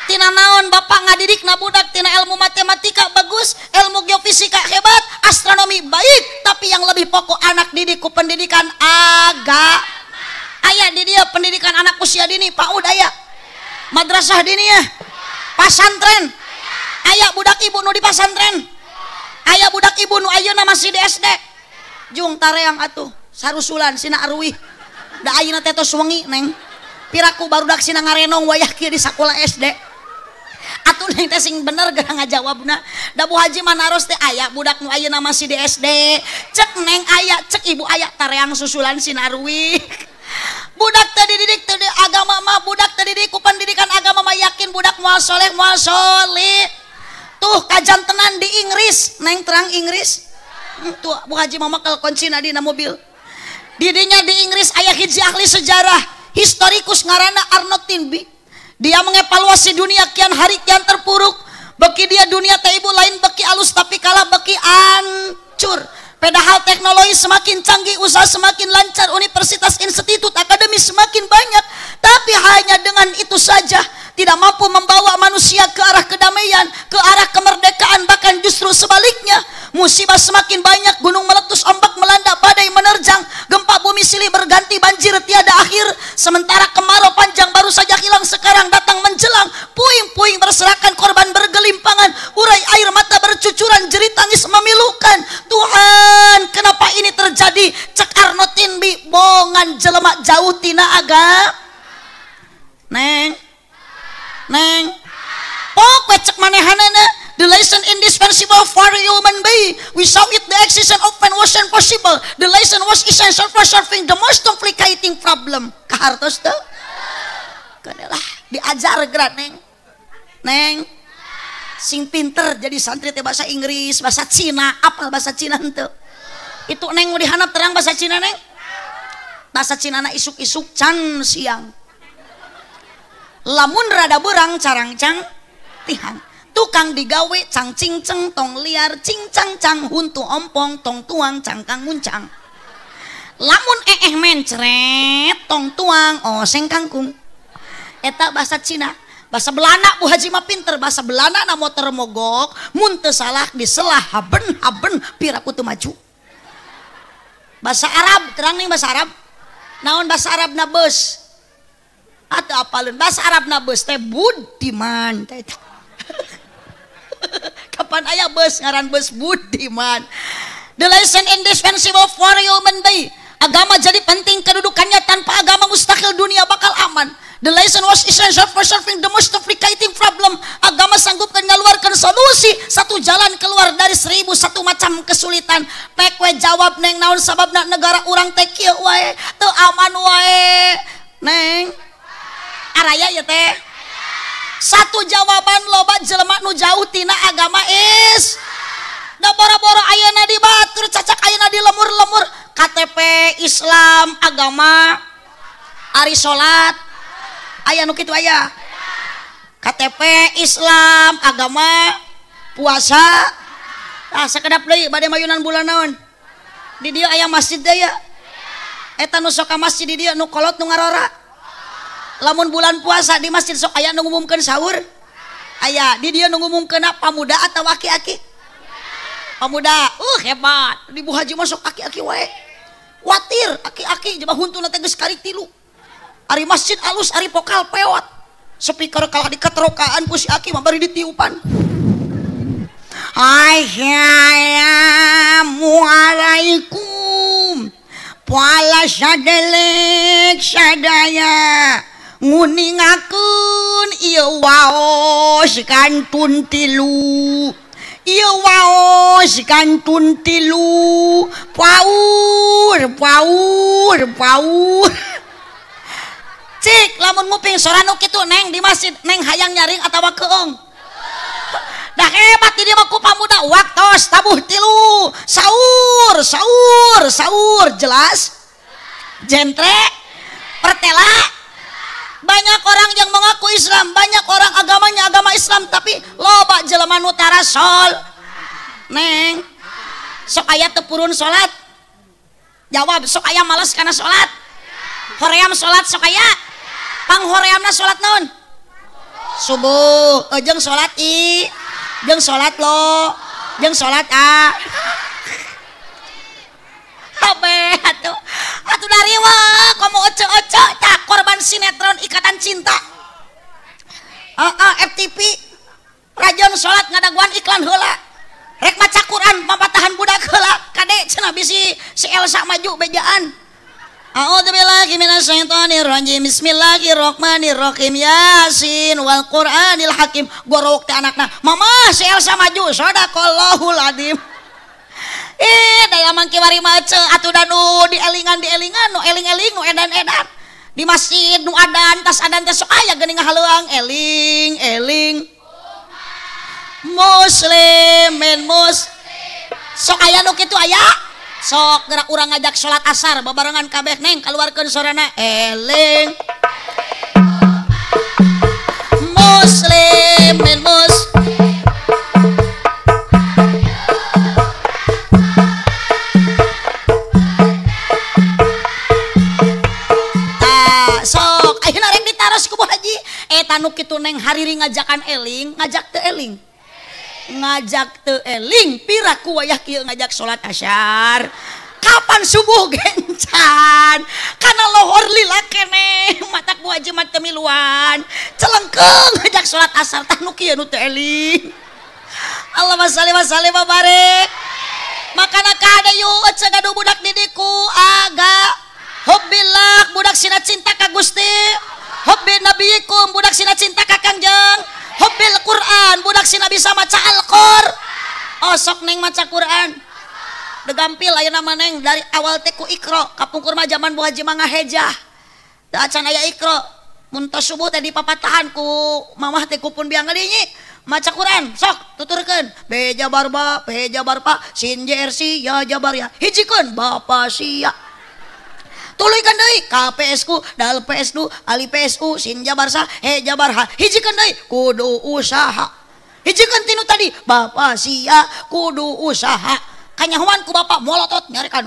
Tina naon bapak ngadidik na budak tina ilmu matematika bagus, ilmu geofisika hebat, astronomi baik, tapi yang lebih pokok anak didik ku pendidikan agama. Aya di dia pendidikan anak usia dini, PAUD aya. Madrasah diniyah, pasantren. Aya budak ibu nu di pasantren. Aya budak ibu nu ayeuna masih di SD. Jung tareang atuh sarusulan sina aruih da ayeuna teh tos wengi neng piraku barudak sina ngarenong wayah kieu di sakola SD atuh neng teh sing bener geura ngajawabna da Bu Haji manaros teh aya budak nu ayeuna masih di SD cek neng aya cek ibu aya tareang susulan sina aruih budak teh dididik teh di agama mah budak teh dididik ku pendidikan agama mah yakin budak moal soleh moal soleh tuh kajantenan di Inggris neng terang Inggris tuh Bu Haji mama kalau kuncina dina mobil didinya di Inggris aya hiji ahli sejarah historikus ngaranna Arnold Toynbee. Dia mengevaluasi dunia kian hari kian terpuruk, beki dia dunia teh ibu lain beki alus tapi kalah beki hancur. Padahal teknologi semakin canggih, usaha semakin lancar, universitas, institut, akademi semakin banyak, tapi hanya dengan itu saja tidak mampu membawa manusia ke arah kedamaian, ke arah kemerdekaan, bahkan justru sebaliknya. Musibah semakin banyak, gunung meletus, ombak melanda, badai menerjang, gempa bumi silih berganti, banjir tiada akhir. Sementara kemarau panjang baru saja hilang, sekarang datang menjelang. Puing-puing berserakan, korban bergelimpangan, urai air mata bercucuran, jerit tangis memilukan. Tuhan, kenapa ini terjadi? Cek Arnold Toynbee, Bukti bongan jelema jauh tina agama. Neng. Neng. Pok cek manehanana, the lesson indispensable for human being. Without it the existence of man wasn't possible. The lesson was essential for solving the most complicating problem. Kahartos teu? Keun lah diajar geura neng. Neng. Sing pinter jadi santri teh bahasa Inggris, bahasa Cina, apal bahasa Cina henteu. Itu neng mau dihanap terang bahasa Cina neng. Bahasa Cina na isuk-isuk can siang. Lamun rada berang carangcang tihang. Tukang digawe cang cingceng tong liar cincang cang huntu ompong tong tuang cangkang muncang. Lamun eeh mencret tong tuang oseng kangkung. Eta bahasa Cina. Bahasa Belanda Bu Haji mah pinter bahasa Belanda na motor mogok mun teu salah diselah haben haben piraku teu maju. Bahasa Arab terang nih bahasa Arab. Naon bahasa Arab na beus? Atau apaleun bahasa Arab na beus teh budiman teh. Kapan aya beus ngaran beus budiman. The lesson indispensable for human being. Agama jadi penting kedudukannya, tanpa agama mustahil dunia bakal aman. The lesson was essential for solving the most complicating problem. Agama sanggup mengeluarkan solusi satu jalan keluar dari 1001 macam kesulitan. Pek we jawab neng naon sababna negara urang teh kieu wae, teu aman wae. Neng araya ya teh. Satu jawaban loba jelema nu jauh tina agama is. Da boro-boro ayeuna di batur cacak ayeuna di lemur-lemur KTP Islam agama ari salat aya nu kitu aya. KTP Islam agama puasa. Tah sakedap deui bade mayunan bulan naon? Di dieu aya masjid deui ya. Eta nu sok ka masjid di dieu nu kolot nu ngarora. Lamun bulan puasa di masjid sok aya nu ngumumkeun sahur. Aya di dieu nu ngumumkeunna pamuda atawa aki-aki? Pamuda. Hebat. Di Bu Haji mah sok aki-aki wae. Watir aki-aki jaba huntuna teh geus karik tilu. Ari masjid alus ari pokal pewat. Speaker kalah diketerokaan ku si aki mah bari ditiupan. Assalamualaikum. Poala sadelek sadaya nguningakeun ieu waos kantun tilu. Ieu waos kantun tilu. Paur paur paur. Cik lamun nguping sora nu kitu neng di masjid neng hayang nyaring atawa keung. Dah hebat di dieu mah ku pamuda waktos tabuh tilu. Saur saur saur jelas. Jentre pertela. Banyak orang yang mengaku Islam, banyak orang agamanya agama Islam tapi loba jelema nu tara sol. Neng sok aya teu purun salat. Jawab sok aya males kana salat. Hoream salat sok aya. Panghoreamna salat naon? Subuh, jeung salat i, jeung salat lo, jeung salat a. Abe atuh. Atuh dari wah komo oce-oce tah korban sinetron Ikatan Cinta. FTP rajon salat ngadaguan iklan heula. Rek maca Quran papatahan budak heula kade cenah bisi si Elsa maju bejaan. A'udzubillahi minasyaitonirrajim. Bismillahirrahmanirrahim. Yasin wal Qur'anil Hakim. Gorok teh anakna. Mama si Elsa maju. Shadaqallahul adzim. Daya mangki wari mace atuh da nu dielingan-dielingan nu eling-eling nu edan-edan. Di masjid nu adan tas adan teh sok aya geuning ngahaleuang eling eling. Muslimin mus. Sok aya nu kitu aya. Sok gerak urang ngajak sholat asar babarengan kabeh neng keluarkeun sorana eling muslimin mus. Tah sok ayeuna rek ditaros ku Bu Haji eta nu kitu neng hariri ngajakan eling ngajak teu eling. Ngajak teu eling piraku wayah kieu ngajak salat asyar kapan subuh gencan kana lohor lila keneh matak Bu Haji mah teu miluan celengkeung ngajak salat asar tah nu kieu nu teu eling. Allahumma shalli wa sallim wa barik. Makana kada yuk ece gaduh budak didiku aga budak sina cinta ka Gusti. Hubbi nabiyikum budak sina cinta ka Kangjeng. Hubbil Quran budak sina bisa maca Al-Qur. Oh sok neng maca Quran. Degampil ayeuna mah neng dari awal teh ku Iqra. Kapungkur mah zaman Bu Haji mah ngahejah. Teu acan aya Iqra. Mun tos subuh teh dipapatahan ku mamah teh ku pun biang ngelinyi. Maca Quran sok tuturkeun. B jabar ba, P jabar pa, sin jer si, ya jabar ya. Hijikeun bapa sia. Tuluykeun deui K P S ku, dal P S du, alif P S u, sin jabar sa, he jabar ha. Hijikeun deui kudu usaha. Hijikeun tinu tadi bapa sia kudu usaha. Kanyahoan ku bapak molotot nyarekan,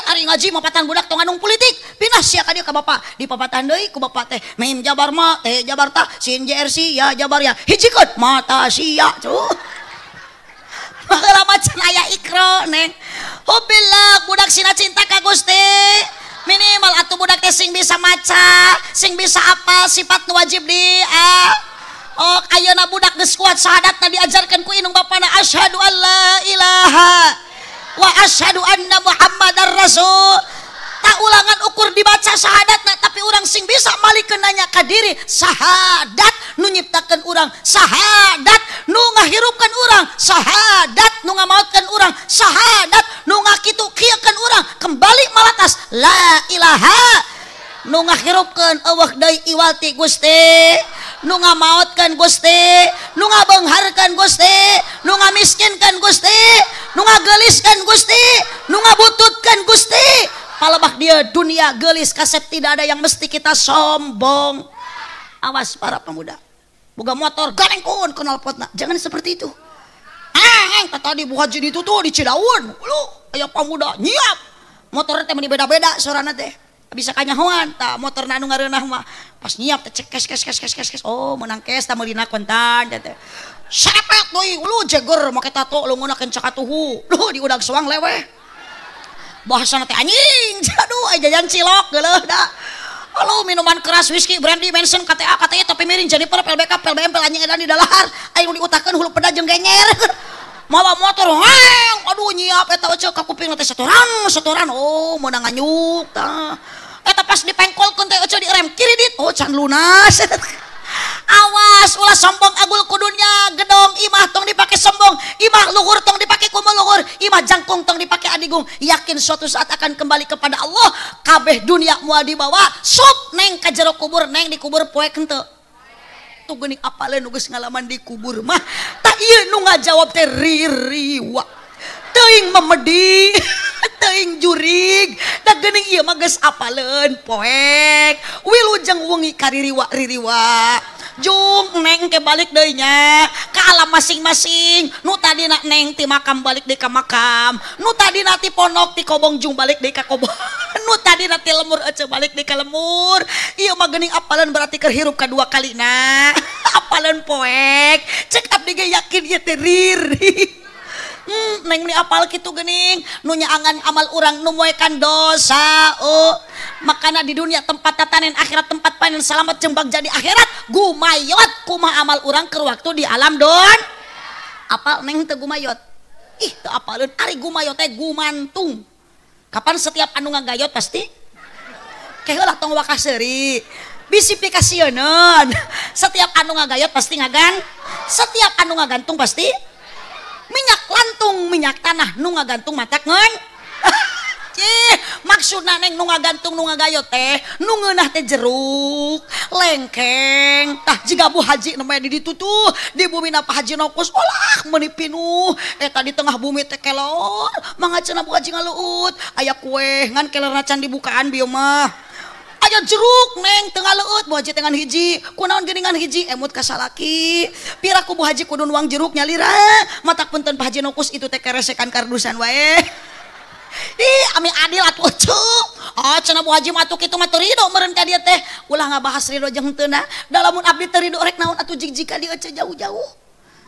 ari ngaji mapatan budak tong nganung politik. Pindah sia ka dieu ka bapak. Dipapatan deui ku bapak teh mim jabar ma, teh jabar ta, sin jer si, ya jabar ya. Hijikeun mata sia. Cuh. Baheula mah can aya Iqra neng. Hubillah budak sina cinta ka Gusti. Minimal atuh budak teh sing bisa maca, sing bisa apal sifat nu wajib di Oh, ayeuna budak geus kuat syahadatna diajarkeun ku indung bapana asyhadu alla ilaha wa asyhadu anna Muhammadar Rasul. Tak ulangan ukur dibaca syahadatna tapi urang sing bisa malikeun nanya ka diri syahadat nu nyiptakeun urang, syahadat nu ngahirupkeun urang, syahadat nu ngamaotkeun urang, syahadat nu ngakitu kieukeun urang, kembali malatas la ilaha nu ngahirupkeun eueuh deui iwal ti Gusti, nu ngamaotkeun Gusti, nu ngabeungharkeun Gusti, nu ngamiskinkeun Gusti, nu ngageliskeun Gusti, nu ngabututkeun Gusti. Palebah dia dunia gelis kasep tidak ada yang mesti kita sombong. Awas para pemuda, boga motor garengkeun knalpotna, jangan seperti itu. Tadi Bu Haji ditutuh di Cidaun, lu aya pemuda nyiap motor teh meuni beda-beda sorana teh. Bisa kanyahoan tah motorna anu ngareunah mah pas nyiap teh cek kes kes kes kes kes kes oh menang kes tah meulina kontan teh sarepet deui lu jeger make tato leungeunna kencak atuhu lu di udag soang leweh bahasana teh anjing aduh aya jajan cilok geuleuh da halo minuman keras whisky brandy Manson KTA KTI topi miring Jennifer PLBK PLBM pel anjing edan di dalahar aya nu diutakeun hulu peda jeung genyer mawa motor heng aduh nyiap eta eueuh ka kuping teh setoran setoran oh meunang nganyuk tah eta pas dipengkolkeun teh eueuh direm kiri dit oh can lunas. Awas ulah sombong agul kudunya gedong imah tong dipake sombong, imah luhur tong dipake kumaha luhur, imah jangkung tong dipake adigung. Yakin suatu saat akan kembali kepada Allah. Kabeh dunia moal dibawa sup neng ka jero kubur, neng dikubur poek henteu. Tuh geuning apaleun nu geus ngalaman dikubur mah tak ieu nu ngajawab teh ririwa teuing memedi teuing jurig da geuning ieu mah geus apaleun poek wilujeng wengi kaririwa ririwa jung neng ke balik deui nya ka alam masing-masing. Nu tadina neng ti makam balik deui ka makam, nu tadina ti pondok ti kobong jung balik deui ka kobong, nu tadina ti lemur ece balik deui ka lemur. Ieu mah geuning apaleun berarti keur hirup kadua kalina. Apaleun poek cek abdi ge yakin ieu teh riri. Neng ni apal kitu geuning nu nyaangan amal urang nu moekan dosa. Oh makana di dunia tempat tatanen akhirat tempat panen selamat jembang jadi akhirat gumayot kumaha amal urang keur waktu di alam don apal neng teu gumayot ih teu apaleun ari gumayot teh gumantung kapan setiap anu ngagayot pasti keheula tong wakah seuri bisi pikasieun setiap anu ngagayot pasti ngagan setiap anu ngagantung pasti minyak lantung minyak tanah nu ngagantung matak ngeun. Cih, maksudna neng nu ngagantung nu ngagayot teh nu ngeunah teh jeruk lengkeng tah jiga Bu Haji namanya di ditu tuh di bumi na Pak Haji Nokus olah meuni pinuh eta di tengah bumi teh kelor mangga cenah Bu Haji ngaluut aya kue ngan kelerna can dibukaan bieu mah aya jeruk neng tengah leuut Bu Haji tengan hiji kunaon geuningan hiji emut ka salaki pira ku Bu Haji kudu nuang jeruk nyalira matak punten Pak Haji Nokus itu teh keresekan kardusan wae. Ih ami adil atuh cuk ah cenah Bu Haji mah atuh kitu mah teu rido meureun ka dieu teh ulah ngabahas rido jeung henteu na da lamun abdi teu rido rek naon atuh jig-jig ka dieu jauh-jauh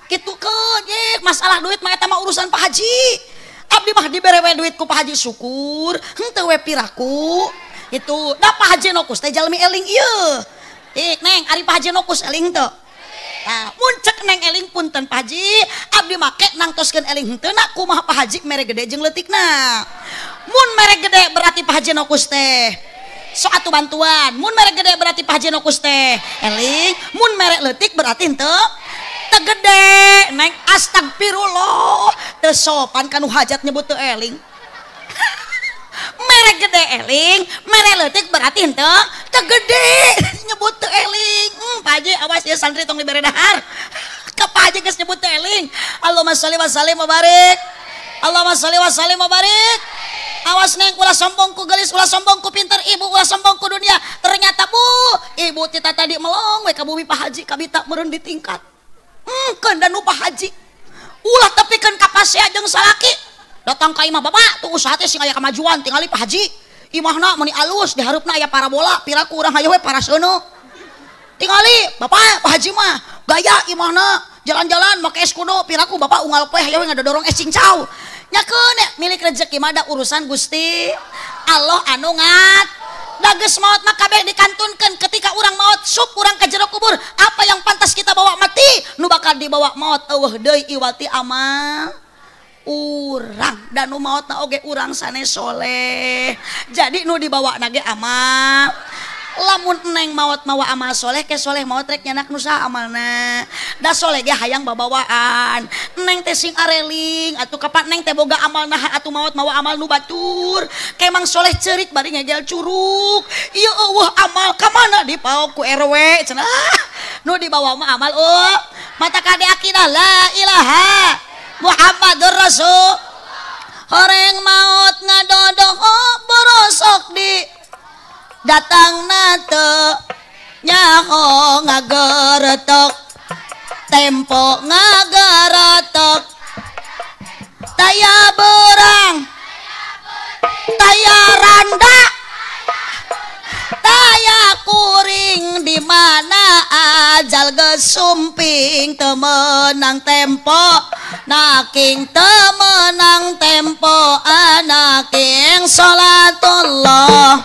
kitu keun ye masalah duit mah eta mah urusan Pak Haji abdi mah dibere we duit ku Pak Haji syukur henteu we piraku itu da Pak Haji Nokus teh jalmi eling ieu. Ik neng ari Pak Haji Nokus eling teu? Tah mun cek neng eling punten Pak Haji abdi make nangtoskeun eling henteu na kumaha Pak Haji mere gede jeung leutikna. Mun mere gede berarti Pak Haji Nokus teh Sok atuh bantuan. Mun mere gede berarti Pak Haji Nokus teh eling, mun mere leutik berarti henteu teu gede. Neng astagfirullah, teu sopan kanu hajat nyebut teu eling. Mere gede eling, mere leutik berarti henteu teu gede nyebut teu eling. Pak Haji awas ya santri tong dibere dahar. Ka Pak Haji geus nyebut teu eling. Allahumma sholli wa sallim wa barik. Allahumma sholli wa sallim wa barik. Awas neng, ulah sombong ku gelis, ulah sombong ku pinter ibu, ulah sombong ku dunia. Ternyata bu, ibu tita tadi melong we ka bumi Pak Haji kabita meureun di tingkat. Keun dan nu Pak Haji. Ulah tepikeun ka pasea jeung salaki. Datang ka imah bapak, tuh usaha teh sing aya kemajuan tingali Pak Haji. Imahna meuni alus, dihareupna aya parabola, piraku urang hayo we paraseuneu. Tingali bapak, Pak Haji mah gaya imahna jalan-jalan make es kudo, piraku bapak unggal poe hayo we ngadodorong es cincau. Nyakeun milik rezeki mah da urusan Gusti Allah anu ngat. Da geus maot mah kabeh dikantunkeun ketika urang maot sup urang ka jero kubur, apa yang pantas kita bawa mati nu bakal dibawa maot eueuh deui iwati amal urang dan nu maotna oge urang sanes soleh. Jadi nu dibawa nage amal. Lamun neng maot mawa amal soleh ke soleh maot rek nyanak nu saha amalna. Da soleh ge hayang babawaan. Neng teh sing areling atuh kapan neng teh boga amal naha atuh maot mawa amal nu batur. Kemang soleh ceurik bari ngegel curug. Ieu eueuh amal ka mana dipaok ku RW cenah. Nu dibawa mah amal oh. Mata kade akidah la ilaha Muhammadur Rasul. Horeng maot ngadodoh borosok di datang nate nyaho ngageretok tempo ngageretok taya berang taya randa taya kuring di mana ajal gesumping temenang tempo naking temenang tempo anaking salatullah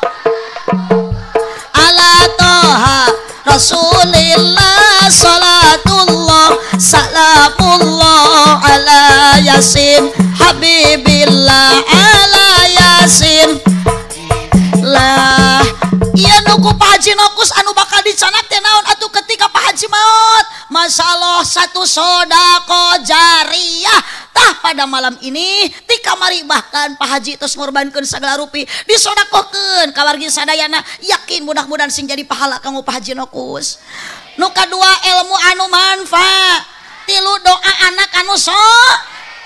ala toha Rasulillah salatullah salamullah ala yasin habibillah ala yasin lah. Iya nuku Pak Haji Nokus anu bakal dicanak teh naon atuh ketika Pak Haji maot. Masya Allah satu sodako jariyah. Tah pada malam ini ti kamari bahkan Pak Haji terus ngorbankeun sagala rupi disodakohkeun ka wargi sadayana, yakin mudah-mudahan sing jadi pahala kanggo Pak Haji Nokus. Nu kadua ilmu anu manfaat, tilu doa anak anu so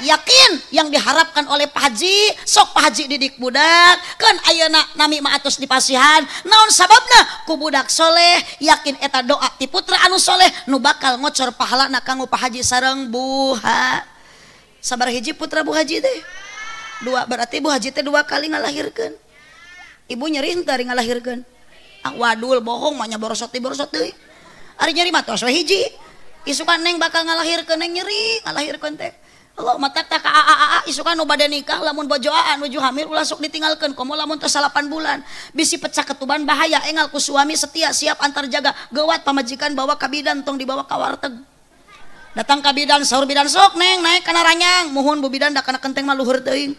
yakin yang diharapkan oleh Pak Haji, sok Pak Haji didik budak kan ayeuna nami mah atos dipasihan naon sababna ku budak soleh, yakin eta doa ti putra anu soleh nu bakal ngocor pahalana kanggo Pak Haji sareng buha. Sabar hiji putra Bu Haji teh dua, berarti Bu Haji teh dua kali ngalahirkeun. Ibu nyeri henteu ari ngalahirkeun? Ah wadul bohong mah nya borosot di borosot deui. Ari nyeri mah tos we hiji. Isukan neng bakal ngalahirkeun, neng nyeri ngalahirkeun teh. Allah matak tak ka a isukan nu bade nikah lamun bojo aa nuju hamil ulah sok ditinggalkeun komo lamun tos 8 bulan bisi pecah ketuban bahaya engal ku suami setia siap antar jaga geuwat pamajikan bawa ka bidan tong dibawa ka warteg. Datang ka bidan sahur bidan sok neng naik kana ranyang muhun bu bidan da kana kenteng mah luhur teuing.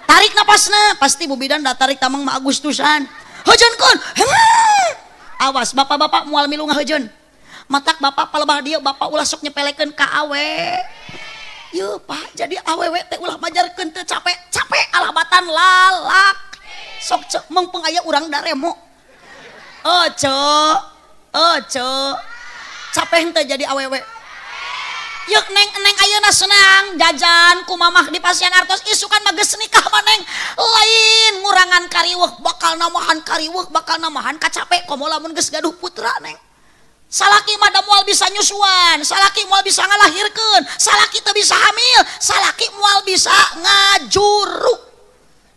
Tarik napasna pasti bu bidan da tarik tamang mah Agustusan. Heujeunkeun. Awas bapak-bapak moal milu ngaheujeun. Matak bapak palebah dieu bapak ulah sok nyepelekeun ka awe. Yeuh Pak, jadi awewe teh ulah majarkeun teu capek, capek alabatan lalak. Sok cek mengpeng aya urang daremo. Oh cek, oh cek. Capek henteu jadi awewe. Yuk neng neng ayeuna senang jajan ku mamah di pasian artos isukan mah geus nikah mah neng. Lain ngurangan kariweuh bakal namahan kariweuh bakal namahan kacapek komo lamun geus gaduh putra neng. Salaki mah da moal bisa nyusuan, salaki moal bisa ngalahirkeun, salaki teu bisa hamil, salaki moal bisa ngajuru.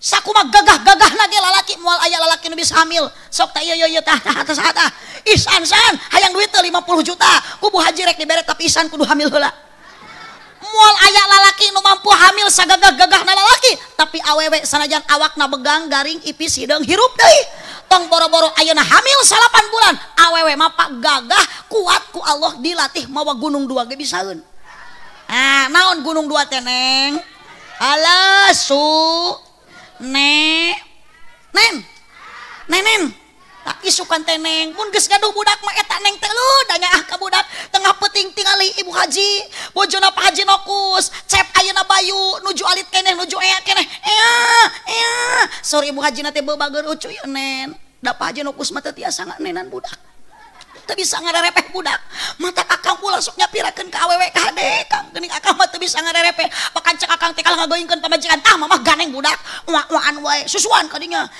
Sakumaha gagah-gagahna ge lalaki moal aya lalaki nu bisa hamil. Sok tah ieu ieu tah tah tah tah. Isan san hayang duit teh 50 juta, ku Bu Haji rek dibere tapi isan kudu hamil heula. Moal aya lalaki nu mampu hamil sagagah-gagahna lalaki, tapi awewe sanajan awakna begang garing ipis hideung hirup deui. Tong boro-boro ayeuna hamil 8 bulan awewe mah pak gagah kuat ku Allah dilatih mawa gunung dua ge bisaeun. Ah naon gunung dua teh neng? Alah su ne nen nenen asukan teh neng mun geus gaduh budak mah eta neng teh leuh da nyaah ka budak tengah peuting tingali Ibu Haji bojona Pak Haji Nokus cep ayeuna Bayu nuju alit keneh nuju ea keneh ea ea sore Ibu Haji na teh beubageun ucu ieu nen da Pak Haji Nokus mah teu tiasa nganenan budak teu bisa ngarerepeh budak mata akang ulah sok nyapirakeun ka awewe ka hade kang geuning akang mah teu bisa ngarerepeh pakan cek akang teh kalah ngagoingkeun pamajikan tah mamah ganeng budak uak-uakan wae susuan kadinya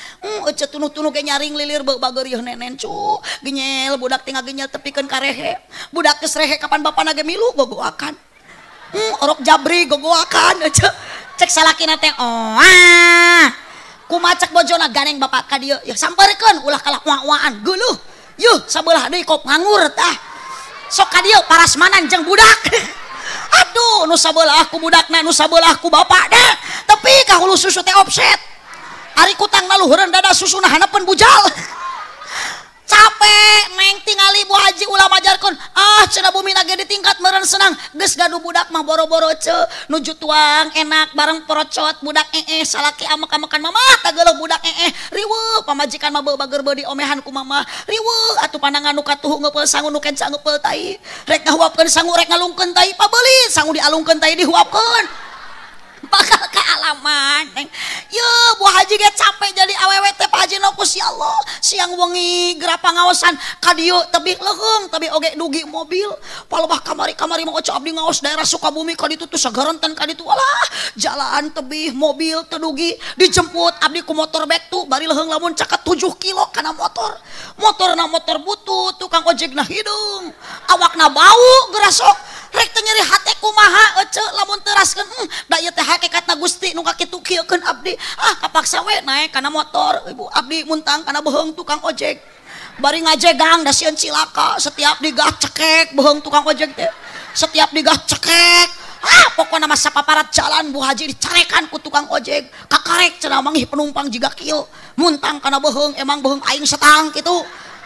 ece tunuh-tunuh ge nyaring lilir bager yeuh nenen cu genyel budak teh ngagenyel tepikeun ka rehe budak geus rehe kapan bapana ge milu gogoakan orok jabri gogoakan ece cek salakina teh oah kumaha cek bojona ganeng bapak ka dieu yeuh sampeurkeun ulah kalah uak-uakan geuleuh yuh sabelah deui kop nganggur tah sok ka dieu parasmanan jeung budak aduh nu sabelah ku budakna nu sabelah ku bapakna tepi ka hulu susu teh offset ari kutangna luhureun dada susuna haneupkeun bujal capek neng tingali Bu Haji ulah majarkeun ah cenah bumi ge ditingkat meureun senang geus gaduh budak mah boro-boro ce nuju tuang enak bareng porocot budak salaki amek-amekan mamah tageuleuh budak riweuh pamajikan mah bager beudi omehan ku mamah riweuh atuh pandangan nu katuhu ngepeul sangu nu kenca ngepeul tai rek ngahuapkeun sangu rek ngalungkeun tai pabeuli sangu dialungkeun tai dihuapkeun bakal kealaman neng ye Bu Haji ge capek jadi awewe teh Pak Haji Nokus ya Allah siang wengi geura pangaosan ka dieu tebih leuheung tebih oge dugi mobil palebah kamari-kamari mah oce abdi ngaos daerah Sukabumi ka ditu teh sagarentan ka ditu alah jalan tebih mobil teu dugi dijemput abdi ku motor bek tu bari leuheung lamun caket 7 kilo kana motor motorna motor butut tukang ojekna hideung awakna bau geura sok rek teu nyeri hate kumaha ece lamun teraskeun da ieu teh hakikatna Gusti nu kakitu kieukeun abdi ah kapaksa we naek kana motor ibu abdi muntang kana beuheung tukang ojek bari ngajegang da sieun cilaka setiap digah cekek beuheung tukang ojek teh setiap digah cekek ah pokona mah sapaparat jalan Bu Haji dicarekan ku tukang ojek kakarek cenah mangih penumpang jiga kieu muntang kana beuheung emang beuheung aing setang kitu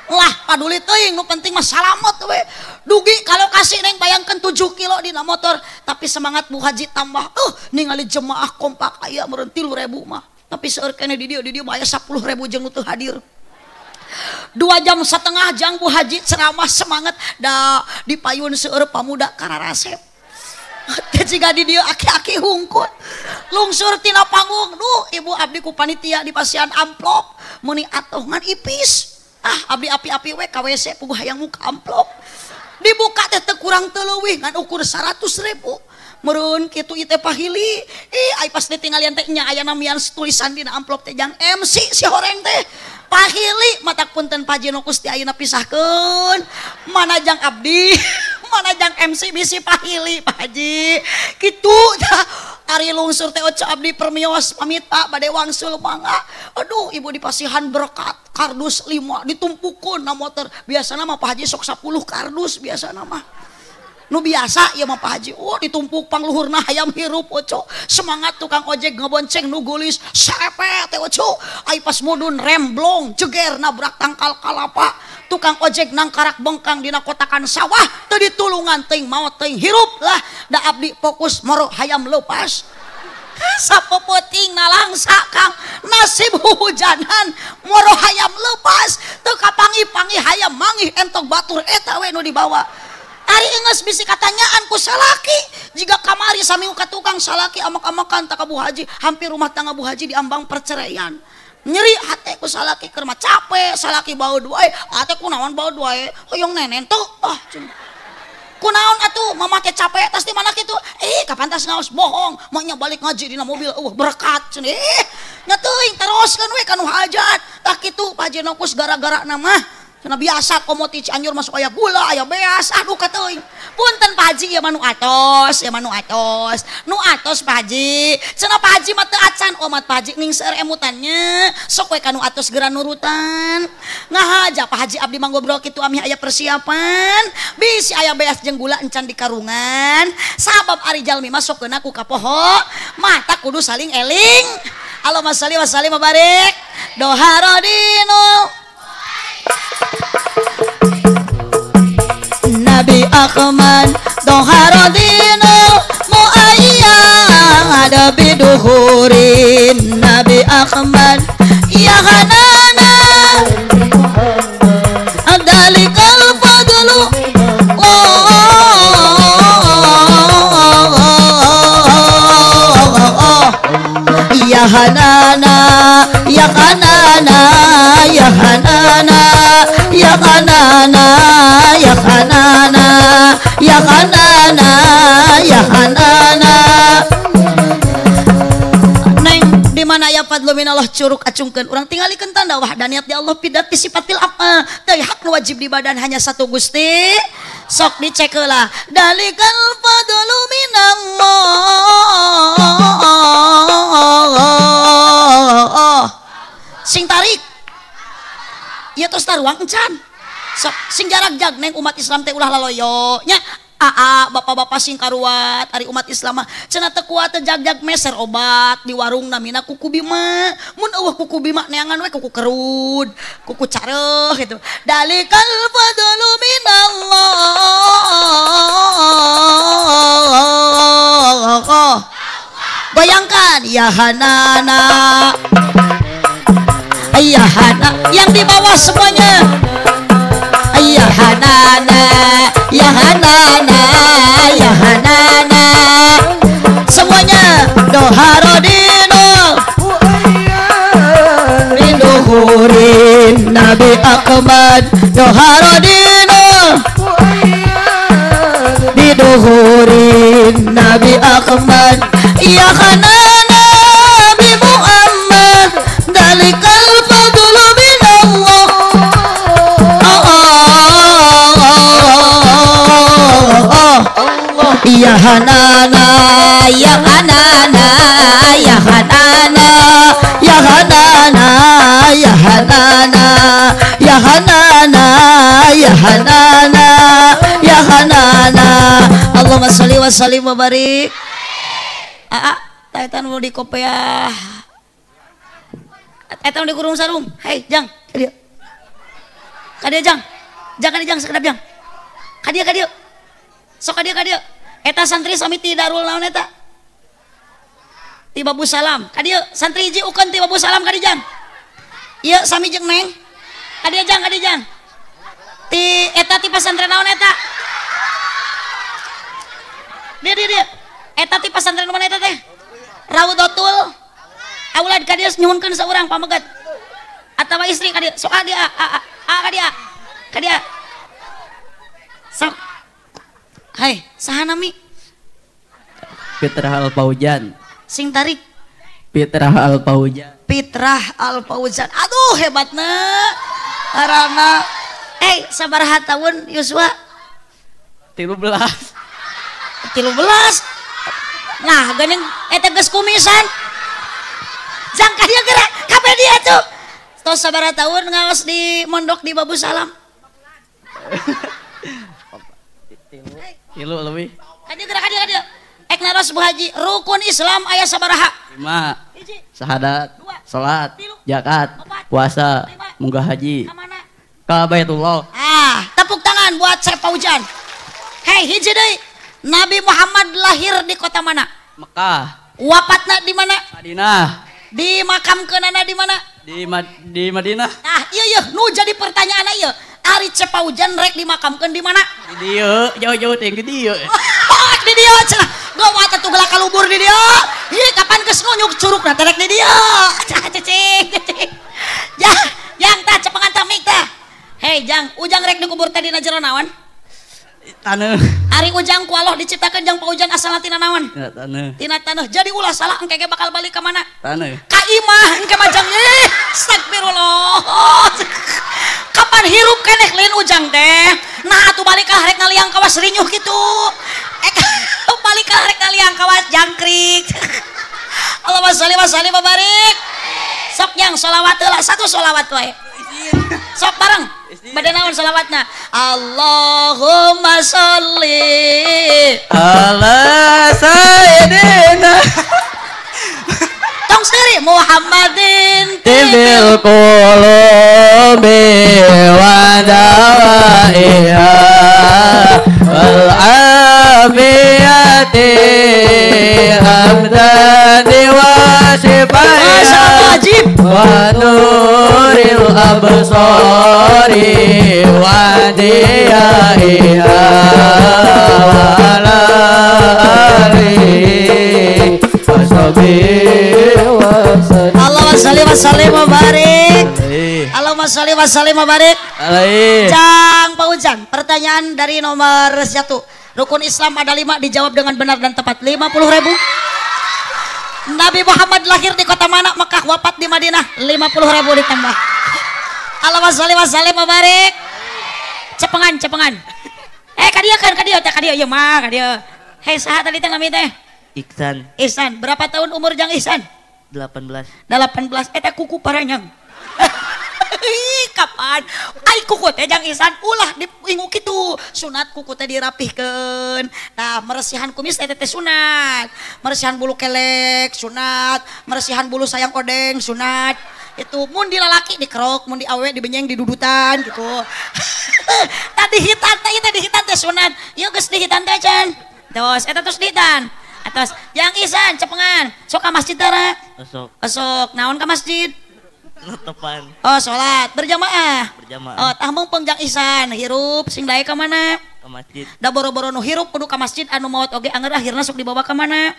lah paduli teuing nu penting mah salamet we dugi kalau kasih neng bayangkan 7 kilo dina motor tapi semangat Bu Haji tambah ningali jemaah kompak aya meureun 3.000 mah tapi seueur keneh di dieu mah aya 10.000 jeung nu teu hadir 2,5 jam jang Bu Haji ceramah semangat da dipayun seueur pamuda kararasep teh jiga di dieu aki-aki hungkut lungsur tina panggung duh ibu abdi ku panitia di pasian amplop meuni atuh ngan ipis ah abdi api-api we ka WC puguh hayang muka amplop dibuka teh teu kurang teu leuwih ngan ukur 100.000 meureun kitu ieu teh pahili ih ai pas ditinggalian teh nya aya namian tulisan dina amplop teh jang MC si horeng teh pahili matak punten Pak Haji Nokus ti ayeuna pisahkeun mana jang abdi mana jang MC bisi pahili Pak Haji kitu tah ari lungsur teh oce abdi permios pamit Pak bade wangsul mangga aduh ibu dipasihan berkat kardus 5 ditumpukeun na motor biasana mah Pak Haji sok 10 kardus biasana mah nu biasa ieu mah Pak Haji oh ditumpuk pangluhurna hayam hirup oco semangat tukang ojek ngebonceng nu geulis serepet teh oco ai pas mudun remblong jeger nabrak tangkal kalapa tukang ojek nangkarak bengkang dina kotakan sawah teu ditulungan teuing maot teuing hirup lah da abdi fokus moro hayam leupas sapopoting nalangsa kang nasib hujanan moro hayam leupas teu kapangi-pangi hayam mangih entok batur eta we nu dibawa ari enggeus bisi katanyaan ku salaki jiga kamari sami ka tukang salaki amak-amakan tak ka Bu Haji hampir rumah tangga Bu Haji diambang perceraian nyeri hate ku salaki keur mah capek salaki baud wae ate kunaon baud wae hoyong nenen tuh ah kunaon atuh mamah teh capek tas di mana kitu kapan tas ngaos bohong mah balik ngaji dina mobil eueuh berkat cenah nya teuing teroskeun we ka nu hajat tah kitu Pak Haji Nokus gara-gara mah cenah biasa komo ti Cianjur masuk aya gula aya beas aduh kateuing punten Pak Haji ieu mah nu atos ieu mah nu atos nu atos Pak Haji cenah Pak Haji mah teu acan omat Pak Haji ning seueur emutannya sok we ka nu atos geura nurutan ngahaja Pak Haji abdi mah ngobrol kitu amih aya persiapan bisi aya beas jeung gula encan di karungan sabab ari jalmi mah sok keuna ku kapoho mata kudu saling eling Allahumma shalli wa sallim wa barik doharodinu Nabi Ahmad doharodinu muayyad biduhurin Nabi Ahmad ya hanana hanana ya hanana ya hanana ya hanana ya hanana ya hanana. Neng di mana ya fadlu minallah curug acungkeun urang tingalikeun tanda wahdaniyat di Allah pidat sifatil af'al teu hak wajib di badan hanya satu Gusti. Sok dicek heula dalikal fadlu minallah. Sing tarik ieu tos taruang encan. Sok sing jarak jag neng umat Islam teh ulah laloyo nya. Aa bapak-bapak sing karuat ari umat Islam mah cenah teu kuat teu jag-jag meser obat di warung namina kuku bima mun eueuh kuku bima neangan we kuku kerud kuku careuh gitu. Dalikal fadlu minallah. Bayangkan ya hanana ya hana yang di bawah semuanya ya hanana ya hanana ya hanana semuanya doharodino rinduhurin Nabi Ahmad doharodino biduhurin Nabi Ahmad ya hanana Nabi Muhammad dalikal fadlu minallah. Ya hanana ya hanana ya hanana ya hanana ya hanana ya hanana ya hanana ya hanana. Allahumma sholli wa sallim wa barik. Aa eta nu di kopeah eta nu di kurung sarung. Hei jang ka dieu ka dieu jang jang ka dieu jang sakedap jang ka dieu ka dieu sok ka dieu ka dieu. Eta santri sami ti Darul naon eta? Ti Babu Salam. Ka dieu santri hiji ukeun ti Babu Salam ka dieu jang. Ieu sami jeung neng. Ka dieu jang ka dieu jang. Ti eta ti pasantren naon eta? Dieu dieu dieu. Eta ti pasantren mana eta teh? Raudatul Aulad ka dieu nyuhunkeun saurang pamegat. Atawa istri ka dieu. Sok ka dieu a a ka dieu. Ka dieu. Sok. Hai, saha nami? Fitrah Al-Fauzan. Sing tarik. Fitrah Al-Fauzan. Fitrah Al-Fauzan. Aduh hebatna. Arana. Sabaraha taun Yuswa? 13. 13. Nah, geuning eta geus kumisan. Jang ka dieu geura, kabeh dia tuh. Tos sabaraha taun ngaos di mondok di Babu Salam? Tilu lebih. Kadieu geura kadieu kadieu. Ek naros Bu Haji, rukun Islam aya sabaraha? 5. Syahadat, 2, salat, 3, zakat, 4, puasa, 5, munggah haji. Ka mana? Ka Baitullah. Ah, tepuk tangan buat Chef Fauzan. Hei, hiji deui. Nabi Muhammad lahir di kota mana? Mekah. Wafatna di mana? Madinah. Dimakamkeunana di mana? Di Madinah. Nah, ieu ieu nu jadi pertanyaan ieu. Ari Cep Fauzan rek dimakamkeun di mana? Di dieu, jauh-jauh teh di dieu. Di dieu cenah. Gawat atuh geulak kalubur di dieu. Ih, kapan geus ngunyuk curugna teh rek di dieu. Cah cicing, cicing. Jang, jang tah cepengan tah mik tah. Hei, jang, ujang rek dikubur teh dina jero naon? Taneuh. Ari ujang ku Allah diciptakeun jang Fauzan asalna tina naon? Tina taneuh. Tina taneuh. Jadi ulah salah engke ge bakal balik ka mana? Taneuh. Ka imah engke mah jang. Ih, astagfirullah. Kapan hirup keneh lain ujang teh? Nah atuh balik ka rek ngaliang kawas rinyuh kitu. Balik ka rek ngaliang kawas jangkrik. Allahumma sholli wa sallim wa barik. Sok yang sholawat heula, satu sholawat wae. Sok bareng. Bade naon sholawatna? Allahumma sholli ala sayyidina tong sendiri Muhammadin tibil qulubi wa dawaiha wal afiyati hamdani wa shifaiha wa nuril absari wa diyaiha wa ala alihi wa sahbihi. Allahumma sholli wa sholli wa barik. Allahumma sholli wa sallim wa barik. Jang Pak Ujang, pertanyaan dari nomor 1. Rukun Islam ada 5, dijawab dengan benar dan tepat. 50.000. Nabi Muhammad lahir di kota mana? Mekah, wafat di Madinah. 50.000 ditambah. Allahumma sholli wa sallim wa barik. Cepengan, cepengan. Kadieu kan, kadieu teh kadieu ieu mah kadieu. Hei, saha tadi teh nami teh? Ihsan. Ihsan, berapa tahun umur Jang Ihsan? 18. 18, eta kuku paranyang. Kapan? Ai kuku teh Jang Ihsan ulah diingu kitu. Sunat kuku teh dirapihkeun. Nah, meresihan kumis teh teh sunat. Meresihan bulu kelek sunat, meresihan bulu sayang odeng sunat. Itu mun di lalaki dikerok, mun di awe dibenyeng didudutan gitu. Tadi hitan teh ieu dihitan teh sunat. Ieu geus dihitan teh can. Terus eta terus dihitan. Atas Yang Ihsan cepengan. Sok ka masjid tara? Sok. Sok naon ka masjid? Tepan. Oh, salat berjamaah. Berjamaah. Oh, tah meungpeung Jang Ihsan hirup sing daek ka mana? Ka masjid. Da boro-boro nu hirup kudu ka masjid, anu maot oge anger akhirna sok dibawa ka mana?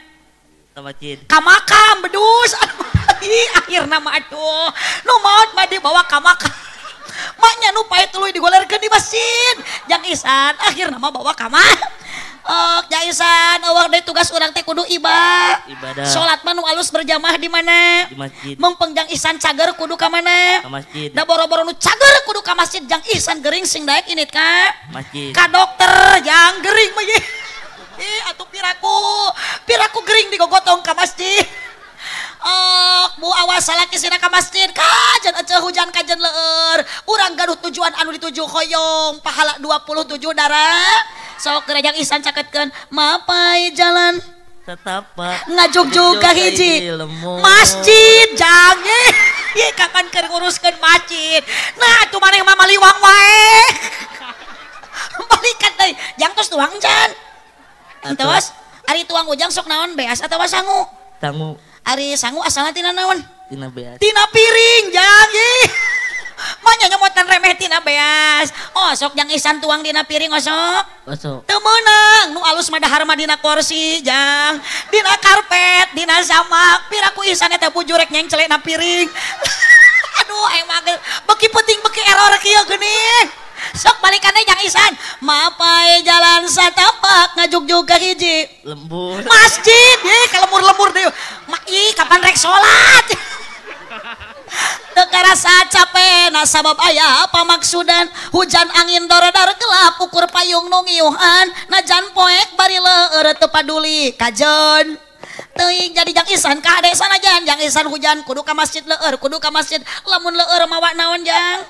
Ka masjid. Ka makam bedus. Akhirna mah atuh. Nu maot mah dibawa ka makam. Maknya nu pae tuluy digolerkeun di masjid. Jang Ihsan akhirna mah bawa ka makam. Oh, Jang Ihsan, eueuh deui tugas urang teh kudu ibadah. Salat mah nu alus berjamaah di mana? Di masjid. Meungpeung Jang Ihsan cager kudu ka mana? Ka masjid. Da boro-boro nu cager kudu ka masjid, Jang Ihsan gering sing daek init ka masjid. Ka dokter jang gering mah ye. Ih, atuh piraku gering digogotong ka masjid. Oh, bu awas salaki sina ka masjid kajen eceu hujan kajen leur. Urang gaduh tujuan anu dituju hoyong pahala 27 darah. Sok geura Jang Ihsan caketkeun mapai jalan setapak ngajugjug ka hiji masjid jang ye kapan keur nguruskeun masjid. Nah atuh maneh mah maliwang wae. Balikan deui jang tos tuang can. Entos ari tuang ujang sok naon beas atawa sangu? Sangu. Ari sangu asalna tina naon? Tina beas. Tina piring jang ih. Manya nyomotan remeh tina beas. Oh sok Jang Ihsan tuang dina piring osok. Osok. Teu meunang nu alus mah dahar mah dina kursi jang, dina karpet, dina samak. Piraku Ihsan eta bujurek nyengcelek na piring. Aduh emang beki penting beki error kieu geuning. Sok balikan deui Jang Ihsan. Mapai jalan satapak ngajugjug ka hiji lembur. Masjid, ye ka lemur-lemur deui. Ma ih kapan rek salat? Teu karasa capek na sabab aya pamaksudan, hujan angin dorodar gelap ukur payung nu ngiuhan, najan poek bari leur teu paduli kajen. Teuing jadi Jang Ihsan ka hade sanajan Jang Ihsan hujan kudu ka masjid leur, kudu ka masjid. Lamun leur mawa naon jang?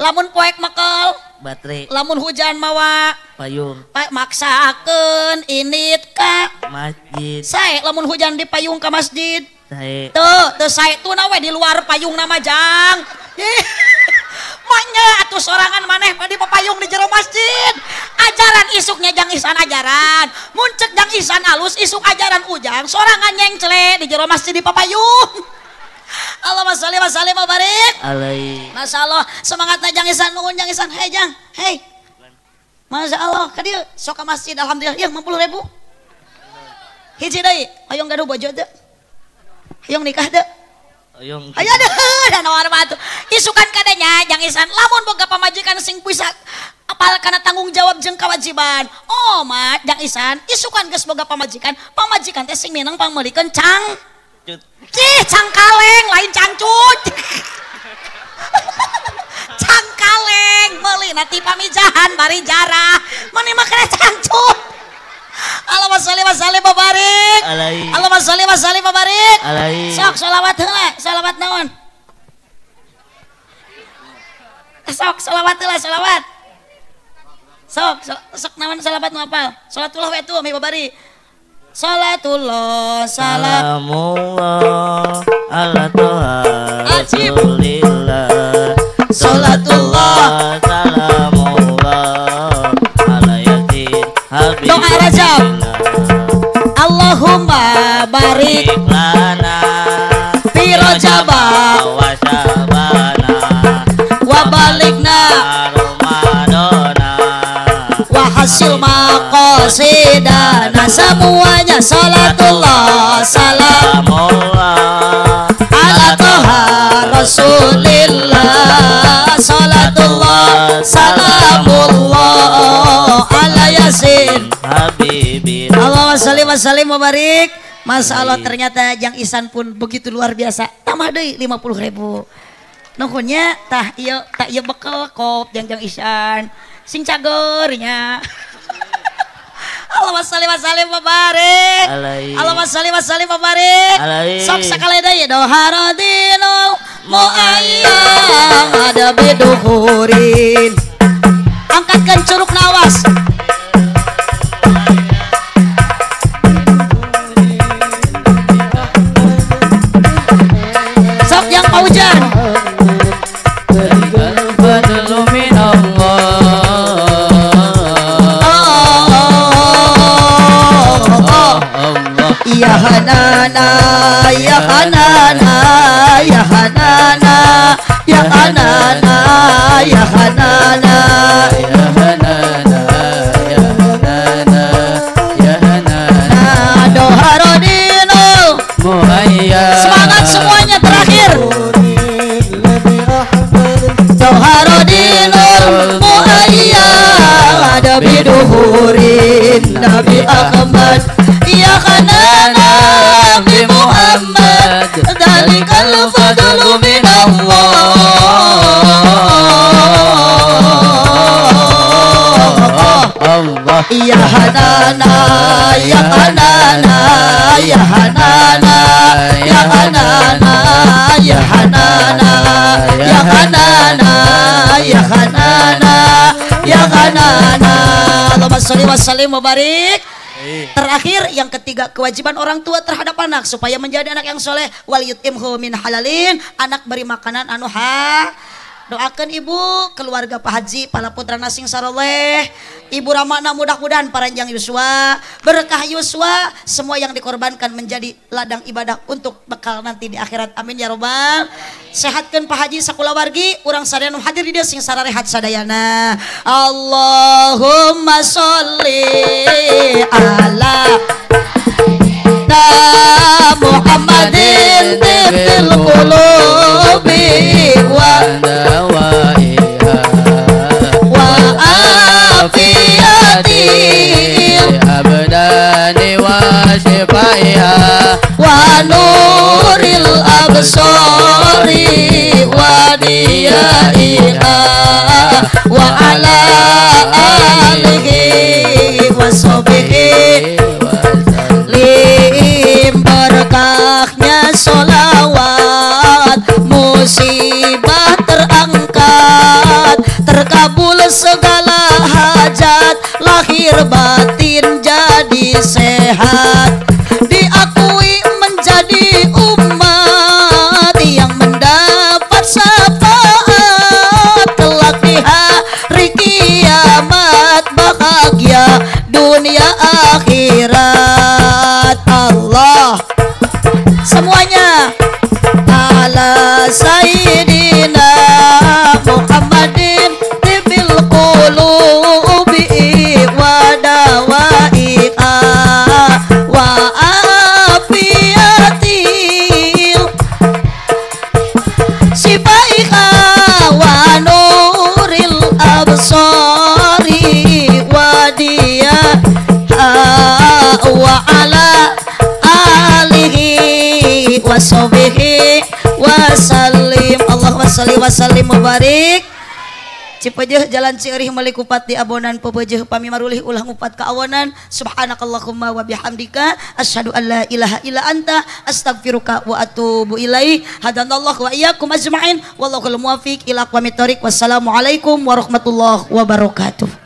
Lamun poek mekel baterai, lamun hujan mawa payung, maksakeun init ka masjid. Sae lamun hujan di payung ka masjid. Sae. Teu, teu sae tuna we di luar payung nama jang. Manya atuh sorangan maneh mah di payung di jero masjid. Ajaran isuknya Jang Ihsan ajaran. Mun cek Jang Ihsan alus isuk ajaran ujang sorangan nyengcle di jero masjid di papayung. Allahumma sholli wa sallim wa barik. Alaihi. Masya Allah, semangatna Jang Ihsan, nuhun Jang Ihsan. Hei Jang, hei. Masya Allah, ka dieu sok ka masjid alhamdulillah ieu 50.000. Hiji deui, hoyong gaduh bojo teu? Hoyong nikah teu? Hoyong. Ayo deh, da nawar mah atuh. Isukan kadenya Jang Ihsan, lamun boga pamajikan sing bisa apal kana tanggung jawab jeung kewajiban. Oh, mah Jang Ihsan, isukan geus boga pamajikan, pamajikan teh sing minang pangmeulikeun cang. Cih, cangkaleng lain cangcut. Cangkaleng meuli nanti pamijahan bari jarah. Meni mah kana cangcut. Allahumma sholli wa sallim wa barik. Allahumma sholli wa sallim wa barik. Sok sholawat heula, sholawat naon? Sok sholawat heula, sholawat. Sok sok naon sholawat nu apal? Sholatullah we atuh mi babari. Salatullah salamullah ala toha rasulillah. Salatullah salamullah ala yasin habib. Doa Rajab. Allahumma barik lana fi Rajab wa Sya'bana wa baligna Ramadana wa hasil maqasidana. Semuanya salatullah salamullah ala ala Toha Rasulillah. Salatullah salamullah ala Yasin Habibi. Allahumma sholli wa sallim wa barik. Masya Allah, ternyata Jang Isan pun begitu luar biasa. Tambah deui 50.000. Nuhunnya tah ieu tah ieu bekel kop jang Jang Isan. Sing cager nya. Allahumma sholli wa sallim wa barik. Allahumma sholli wa sallim wa barik. Sok sakali deui doharodinu muayyad biduhurin. Angkatkeun curug nawas. Sok yang paujan. Ya Hanana, ya Hanana, ya Hanana, ya Hanana, ya Hanana, ya Hanana, ya Hanana, ya Hanana. Doharodino Muayyad. Semangat semuanya terakhir. Doharodino Muayyad biduhurin Nabi Ahmad. Ya Hanana Nabi Muhammad. Dzalikal fadlu min Allah. Allah. Ya Hanana, ya Hanana, ya Hanana, ya Hanana, ya Hanana, ya Hanana, ya Hanana, ya Hanana. Allahumma sholli wa sallim wa barik. Terakhir yang ketiga, kewajiban orang tua terhadap anak supaya menjadi anak yang soleh. Wal yutimhu min halalin, anak beri makanan anu ha. Doakan ibu, keluarga Pak Haji, para putra nasing saroleh, ibu Ramana mudah-mudahan paranjang yuswa, berkah yuswa, semua yang dikorbankan menjadi ladang ibadah untuk bekal nanti di akhirat. Amin ya robbal. Sehatkan Pak Haji sakulawargi, urang sadayana nu hadir di dieu sing sararehat sadayana. Allahumma sholli ala Muhammadin tibbil qulubi wa dawaiha wa afiyatil abdani wa shifaiha wa nuril absari wa diyaiha wa ala alihi wa sahbihi. Berkahnya solawat, musibah terangkat, terkabul segala hajat, lahir batin jadi sehat, diakui menjadi umat yang mendapat syafaat kelak di hari kiamat, bahagia dunia akhirat. Allah semuanya ala sayyidina Muhammadin tibil qulubi wa dawaiha wa afiyatil sifaiha wa nuril absari wa diya wa ala alihi wa sahbihi wa sallim. Allahumma sholli wa sallim wa barik. Cipejeh jalan Ciurih meuli kupat di abonan, pepejeh pami marulih ulah ngupat ka awanan. Subhanakallahumma wa bihamdika asyhadu an la ilaha illa anta astaghfiruka wa atubu ilaik. Hadanallahu wa iyyakum ajmain wallahul muwaffiq ila aqwamit thoriq. Wassalamualaikum warahmatullahi wabarakatuh.